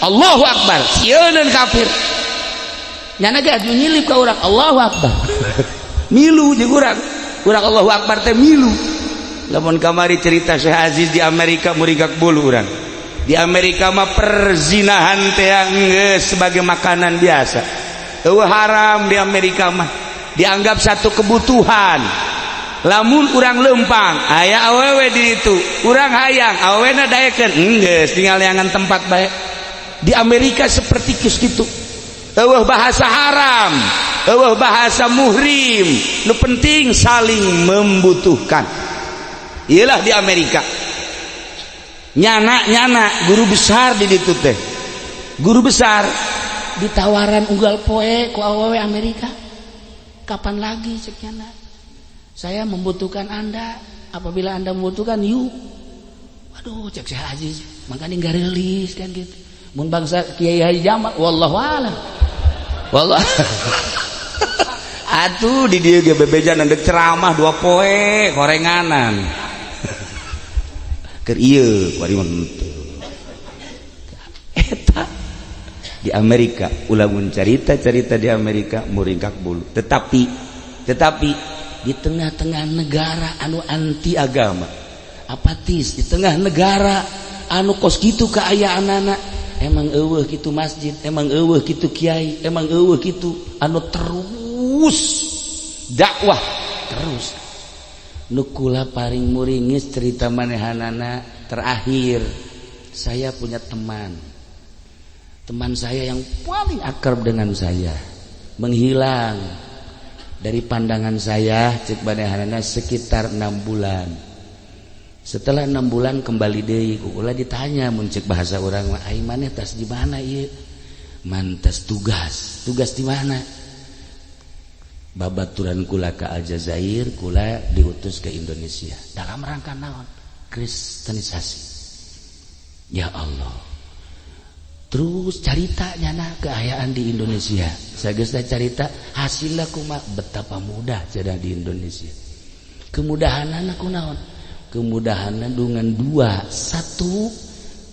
Allahu Akbar sieuneun. Kafir nyana ge aju nyilip ka urang, Allahu Akbar, milu jeung urang. Urang Allahu Akbar teh milu. Lamun kamari cerita Syekh Aziz di Amerika, muringkak bulu urang. Di Amerika mah perzinahan teh geus sebagai makanan biasa. Eueuh haram di Amerika mah, dianggap satu kebutuhan. Lamun urang lempang aya awewe di ditu, urang hayang awewena daekeun, geus tinggal neangan tempat bae. Di Amerika seperti kitu. Eueuh bahasa haram, eueuh bahasa muhrim, nu penting saling membutuhkan. Iyalah di Amerika. Nyana nyana guru besar di ditu teh, guru besar Ditawaran unggal poe ku awewe Amerika. "Kapan lagi," cek nyana, "saya membutuhkan Anda. Apabila Anda membutuhkan, yuk." Waduh, cek Syekh Aziz, makanya nggak rilis kan gitu. Mun bangsa Kiai Haji Jamal, wallahu alam, wallah atuh di dieu ge bebejan ndek ceramah 2 poe korenganan keur ieu kuari mah henteu. Eta di Amerika. Ulah mun carita-carita di Amerika muringkak bulu. Tetapi di tengah-tengah negara anu anti agama, apatis, di tengah negara anu kos kitu keayaan, emang eueuh kitu masjid, emang eueuh kitu kiai, emang eueuh kitu anu terus dakwah terus. Nu kula paling muringis cerita manehanana terakhir, saya punya teman, teman saya yang paling akrab dengan saya menghilang dari pandangan saya, cek manehanana, sekitar 6 bulan. Setelah 6 bulan kembali deui. Ku kula ditanya, mun cek bahasa urang mah, "Ai maneh tas di mana ieu?" "Mantas tugas." "Tugas di mana?" "Babaturan kula ke Aljazair, kula diutus ke Indonesia." "Dalam rangka naon?" "Kristenisasi." Ya Allah. Terus carita nyana keayaan di Indonesia. Sageus carita hasilnya kuma, betapa mudah jadi di Indonesia. Kemudahan aku naon? Kemudahan dengan dua. Satu,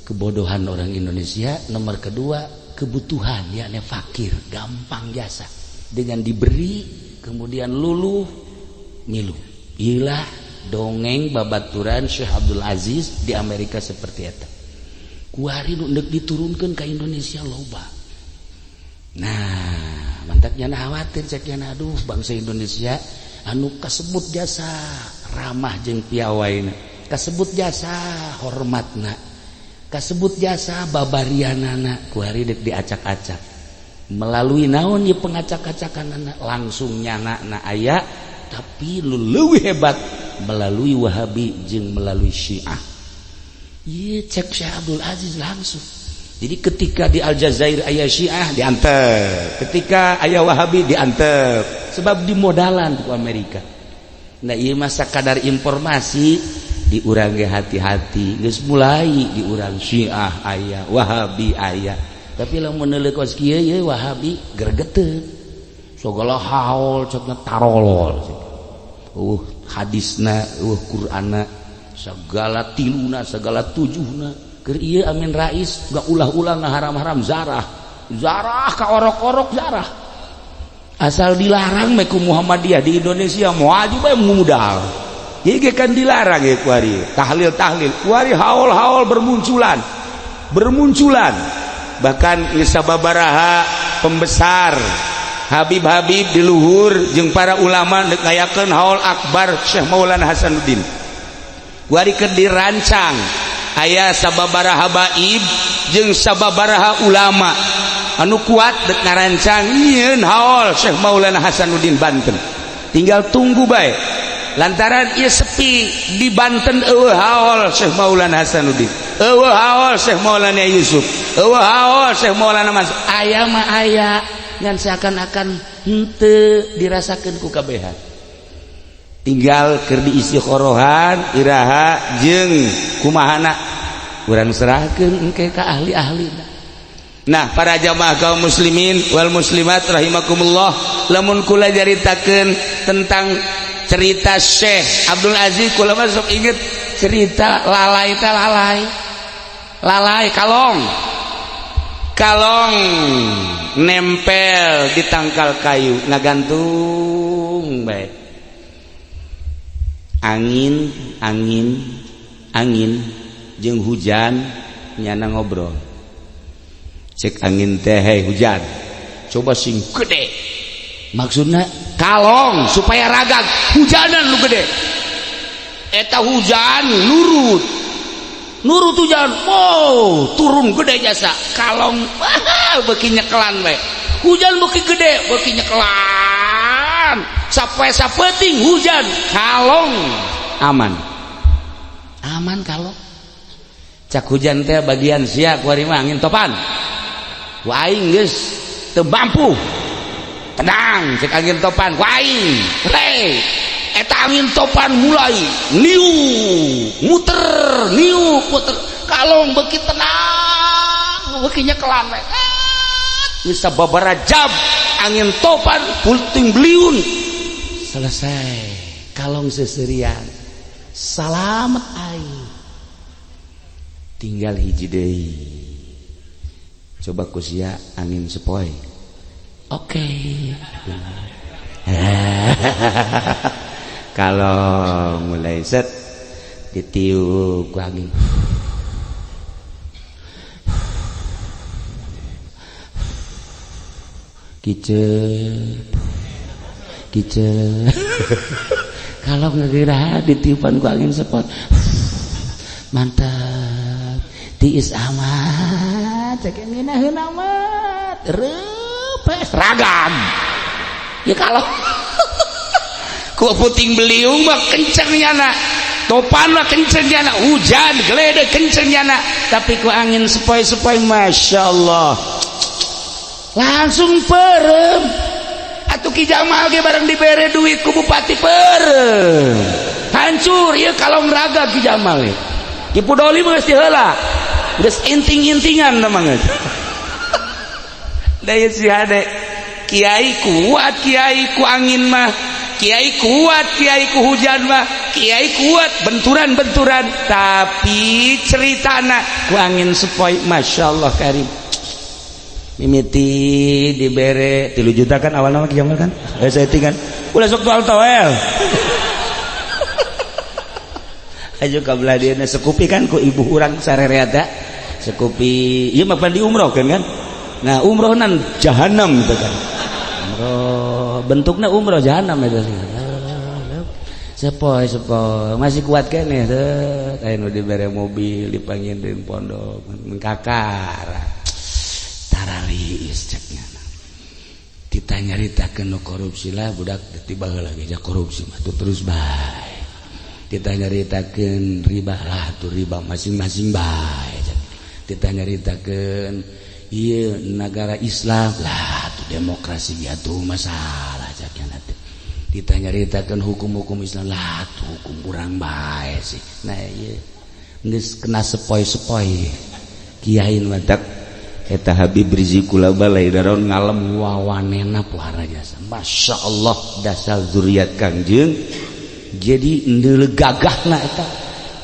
kebodohan orang Indonesia. Nomor kedua, kebutuhan, yakni fakir, gampang jasa dengan diberi kemudian luluh milu. Ilah dongeng babaturan Syekh Abdul Aziz di Amerika seperti eta. Kuari nu ndek diturunkan ke Indonesia loba. Nah, mantaknya khawatir, cek, aduh, bangsa Indonesia anu kasebut jasa ramah jeung piawaina, kasebut jasa hormatna, kasebut jasa babarianana, kuari dek diacak-acak melalui naon ya pengacak-acakan langsung nyana na aya, tapi lu leuwih hebat melalui Wahabi jeung melalui Syiah. Iya, cek Syekh Abdul Aziz langsung. Jadi ketika di Aljazair aya Syiah diantep, ketika aya Wahabi diantep, sebab dimodalan ku Amerika. Nah, iya masa kadar informasi di urang ge hati-hati, geus mulai di urang Syiah aya, Wahabi aya. Tapi lamun neuleuh kos kieu ye Wahabi gregeteun. Segala haul cekna tarolol. Hadisna, Qur'anna, segala tiluna, segala tujuhna. Keur ieu Amin Rais gak ulah-ulah ngaharam-haram zarah. Zarah ka orok-orok zarah. Asal dilarang meh ku Muhammadiyah di Indonesia moal bae mudal. Ieu kan dilarang ya kuari. Tahlil-tahlil, kuari haul-haul bermunculan. Bermunculan. Bahkan geus sababaraha pembesar Habib-habib di luhur jeung para ulama dek ngayakeun haul akbar Syekh Maulana Hasanuddin. Kuari keur dirancang aya sababaraha habaib jeung sababaraha ulama anu kuat dek ngarancang nyieun haul Syekh Maulana Hasanuddin Banten. Tinggal tunggu bae, lantaran ieu sepi di Banten. Eueuh haul Syekh Maulana Hasanuddin, eueuh haul Syekh Maulana Yusuf, eueuh haul Syekh Maulana Mas. Aya mah aya, ngan seakan-akan henteu dirasakeun ku kabehan. Tinggal keur diisi korohan iraha jeung kumahana, urang serahkeun engke ka ahli-ahli. Nah, para jamaah kaum muslimin wal muslimat rahimakumullah, lamun kula caritakeun tentang cerita Syekh Abdul Aziz, kula mah sok inget cerita lalai teh, lalai lalai kalong kalong nempel di tangkal kayu, ngagantung bae. Angin angin angin jeung hujan nyana ngobrol. Cek angin teh, "Hei hujan, coba sing gede." Maksudnya kalong supaya ragag, hujanan lu gede. Eta hujan nurut nurut, hujan oh turun gede jasa kalong. Wah, beuki nyekelan we hujan, beuki gede beuki nyekelan, sampai sapeting hujan kalong aman aman kalong. Cak hujan teh, "Bagian sia kuari mah angin topan, ku aing geus teu mampu." "Tenang," cek angin topan, "ku aing." Hei, eta angin topan mulai niu muter, niu muter, kalong beuki tenang, beuki nyekelan we. Bisa babara jam angin topan puting beliung selesai, kalong seserian salamet. Aing tinggal hiji deui, coba ku sia angin sepoi. Oke, kalau mulai set ditiup ku angin, kicep kicep, kalau ngegira ditiupan ku angin sepot, mantap, tiis amat, cek ngeunaheun amat reupes ragam ya. Kalau ku puting beliung mah kenceng nyana, topan mah kenceng nyana, hujan geledek kenceng nyana, tapi ku angin sepoi-sepoi, masya Allah, langsung perem. Atuh Ki Jamal ge bareng dibere duit ku bupati, perem, hancur ya kalau ngeraga Ki Jamal ya. Ki Pudoli mah geus diheula, geus inting-intingan mah geus. Da si hade kiai kuat, kiai ku angin mah kiai kuat, kiai ku hujan mah kiai kuat, benturan-benturan, tapi ceritana ku angin sepoi, masya Allah karim. Mimiti dibere 3 juta kan awal nama Ki Jamal kan, eh saya kan ulah sok toel toel aja kabelah dia sekupi kan ku ibu urang sarereata sekupi. Ieu mah di umroh kan kan. Nah, umroh nan jahanam gitu kan, umroh bentuknya umroh jahanam itu. Sepoi sepoi masih kuat keneh teh, aya nu dibere mobil, dipanggil di pondok kakara tarariis. Ceknya ditanya-ritakeun nu korupsi lah, budak tiba lagi ja korupsi mah tuh terus bae. Ditanya-ritakeun riba lah, tuh riba masing-masing bae. Ditanya-ritakeun ieu negara Islam lah, tuh demokrasi ya tuh masalah ceknya. Nanti ditanya-ritakeun hukum-hukum Islam lah, tuh hukum kurang bae sih. Nah, ieu geus kena sepoi-sepoi kiai matak eta Habib Rizik kula balai daron ngalem wawanena puhara jasa, masya Allah, dasar zuriat Kangjeng jadi ndeule gagahna. Eta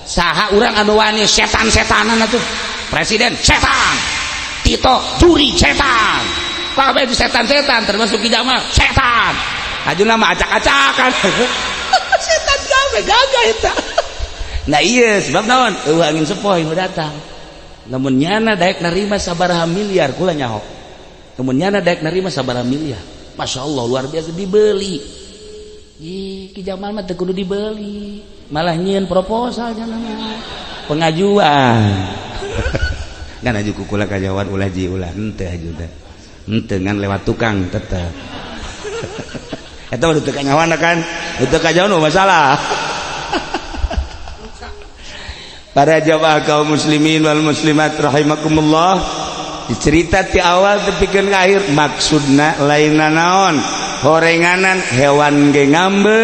saha urang anu wani setan-setanan atuh? Presiden setan, Tito juri setan, kabeh itu setan-setan, termasuk Ki Jamal setan. Ajuna mah acak-acakan setan kabeh, gagah eta. Nah iya, sebab naon, eueuh angin sepoi nu datang. Lamun nyana daek nerima sabaraha miliar, kula nyaho lamun nyana daek nerima sabaraha miliar, masya Allah, luar biasa, dibeli. Ih, Ki Jamal mah teu kudu dibeli, malah nyieun proposal nya mah pengajuan kan, aju ku kula kajawan, ulah ji, ulah, henteu aju teh, henteu, ngan lewat tukang tetep. Eta mah teu kanyawan kan, teu kajawan masalah. Para jamaah kaum muslimin wal muslimat rahimakumullah, dicerita ti awal tepikeun ka akhir, maksudna lain naon, horenganan hewan ge ngambe,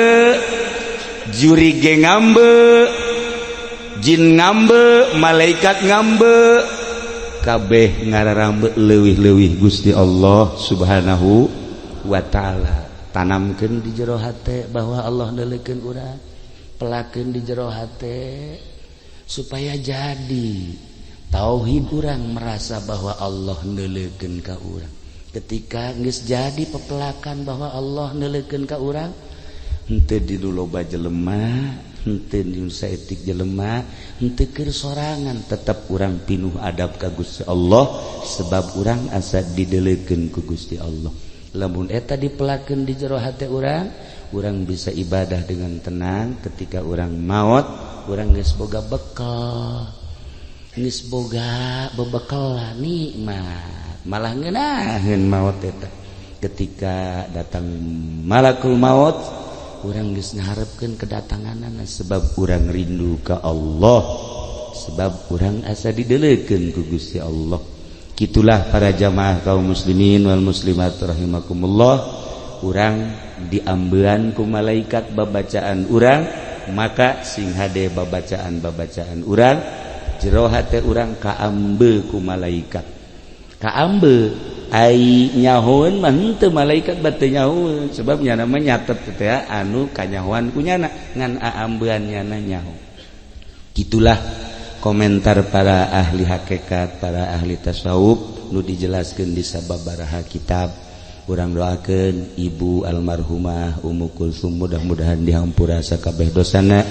juri ge ngambe, jin ngambe, malaikat ngambe. Kabeh ngararambe, leuwih-leuwih Gusti Allah Subhanahu wa Ta'ala. Tanamkeun di jero hate bahwa Allah neuleukeun urang. Pelakeun di jero hate supaya jadi tauhid urang, merasa bahwa Allah neuleukeun ka urang. Ketika geus jadi pepelakan bahwa Allah neuleukeun ka urang, henteu di loba jelema, henteu di saeutik jelema, henteu keur sorangan, tetep urang pinuh adab ka Gusti Allah sebab urang asa dideleukeun ku Gusti Allah. Lamun eta dipelakeun di jero hate urang, urang bisa ibadah dengan tenang. Ketika urang maot, urang geus boga bekal, geus boga bebekalan nikmat, malah ngeunaheun maot eta. Ketika datang malakul maut, urang geus ngaharepkeun kedatanganana sebab urang rindu ka Allah, sebab urang asa dideleukeun ku Gusti Allah. Gitulah para jamaah kaum muslimin wal muslimat rahimakumullah. Urang diambean ku malaikat babacaan urang, maka sing hade babacaan-babacaan urang. Jero hate urang kaambe ku malaikat, kaambe. Ai nyahoeun mah henteu, malaikat bate nyahoeun sebab nyana mah nyatet teh anu kanyahoan ku nyana, ngan aambean nyana nyaho. Gitulah komentar para ahli hakikat, para ahli tasawuf nu dijelaskan di sababaraha kitab. Urang doakeun ibu almarhumah Ummu Kulsum, mudah-mudahan dihampura sakabeh dosana,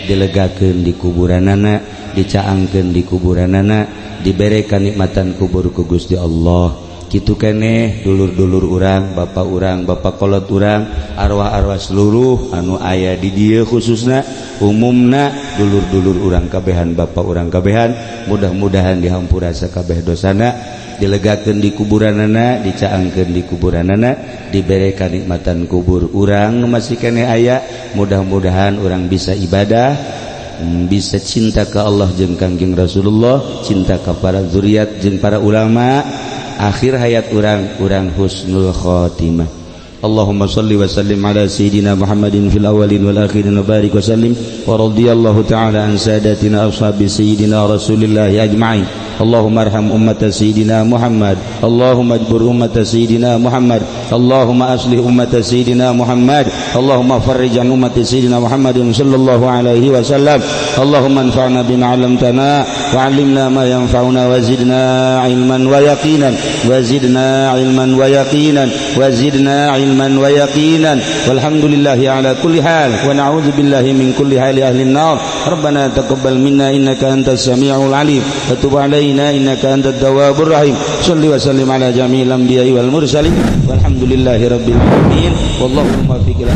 dilegakeun di kuburanana, dicaangkeun di kuburanana, dibere kanikmatan kubur ku Gusti Allah. Kitu keneh dulur-dulur urang, bapak urang, bapak kolot urang, arwah-arwah seluruh anu aya di dieu, khususna umumna dulur-dulur urang kabehan, bapak urang kabehan, mudah-mudahan dihampura sakabeh dosana, dilegakeun di kuburanana, dicaangkeun di kuburanana, dibere kanikmatan kubur. Urang nu masih keneh aya, mudah-mudahan urang bisa ibadah, bisa cinta ke Allah jeung Kangjeng Rasulullah, cinta ke para zuriat jeung para ulama. Akhir hayat urang, urang husnul khotimah. Allahumma salli wa sallim ala sayyidina Muhammadin fil awwalin wal akhirin wa barik wa sallim wa radiyallahu ta'ala an sadatina ashabi sayyidina Rasulillah ajma'in. Allahumma arham ummata sayyidina Muhammad. Allahumma ajbur ummata sayyidina Muhammad. Allahumma aslih ummata sayyidina Muhammad. Allahumma farrij an ummati sayyidina Muhammadin sallallahu alaihi wasallam. Allahumma anfa'na bima 'allamtana wa 'allimna ma yanfa'una wa zidna 'ilman wa yaqinan wa zidna 'ilman wa yaqinan wa zidna 'ilman wa yaqinan. Walhamdulillahi ala kulli hal wa na'udzu billahi min kulli hali ahli an-nar. Rabbana taqabbal minna innaka antas samiul 'alim wa tub 'alaina innaka antat tawwabur rahim. Shalli wa sallim ala jami'il anbiya'i wal mursalin, walhamdulillahi rabbil alamin, wallahu muwaffiq ila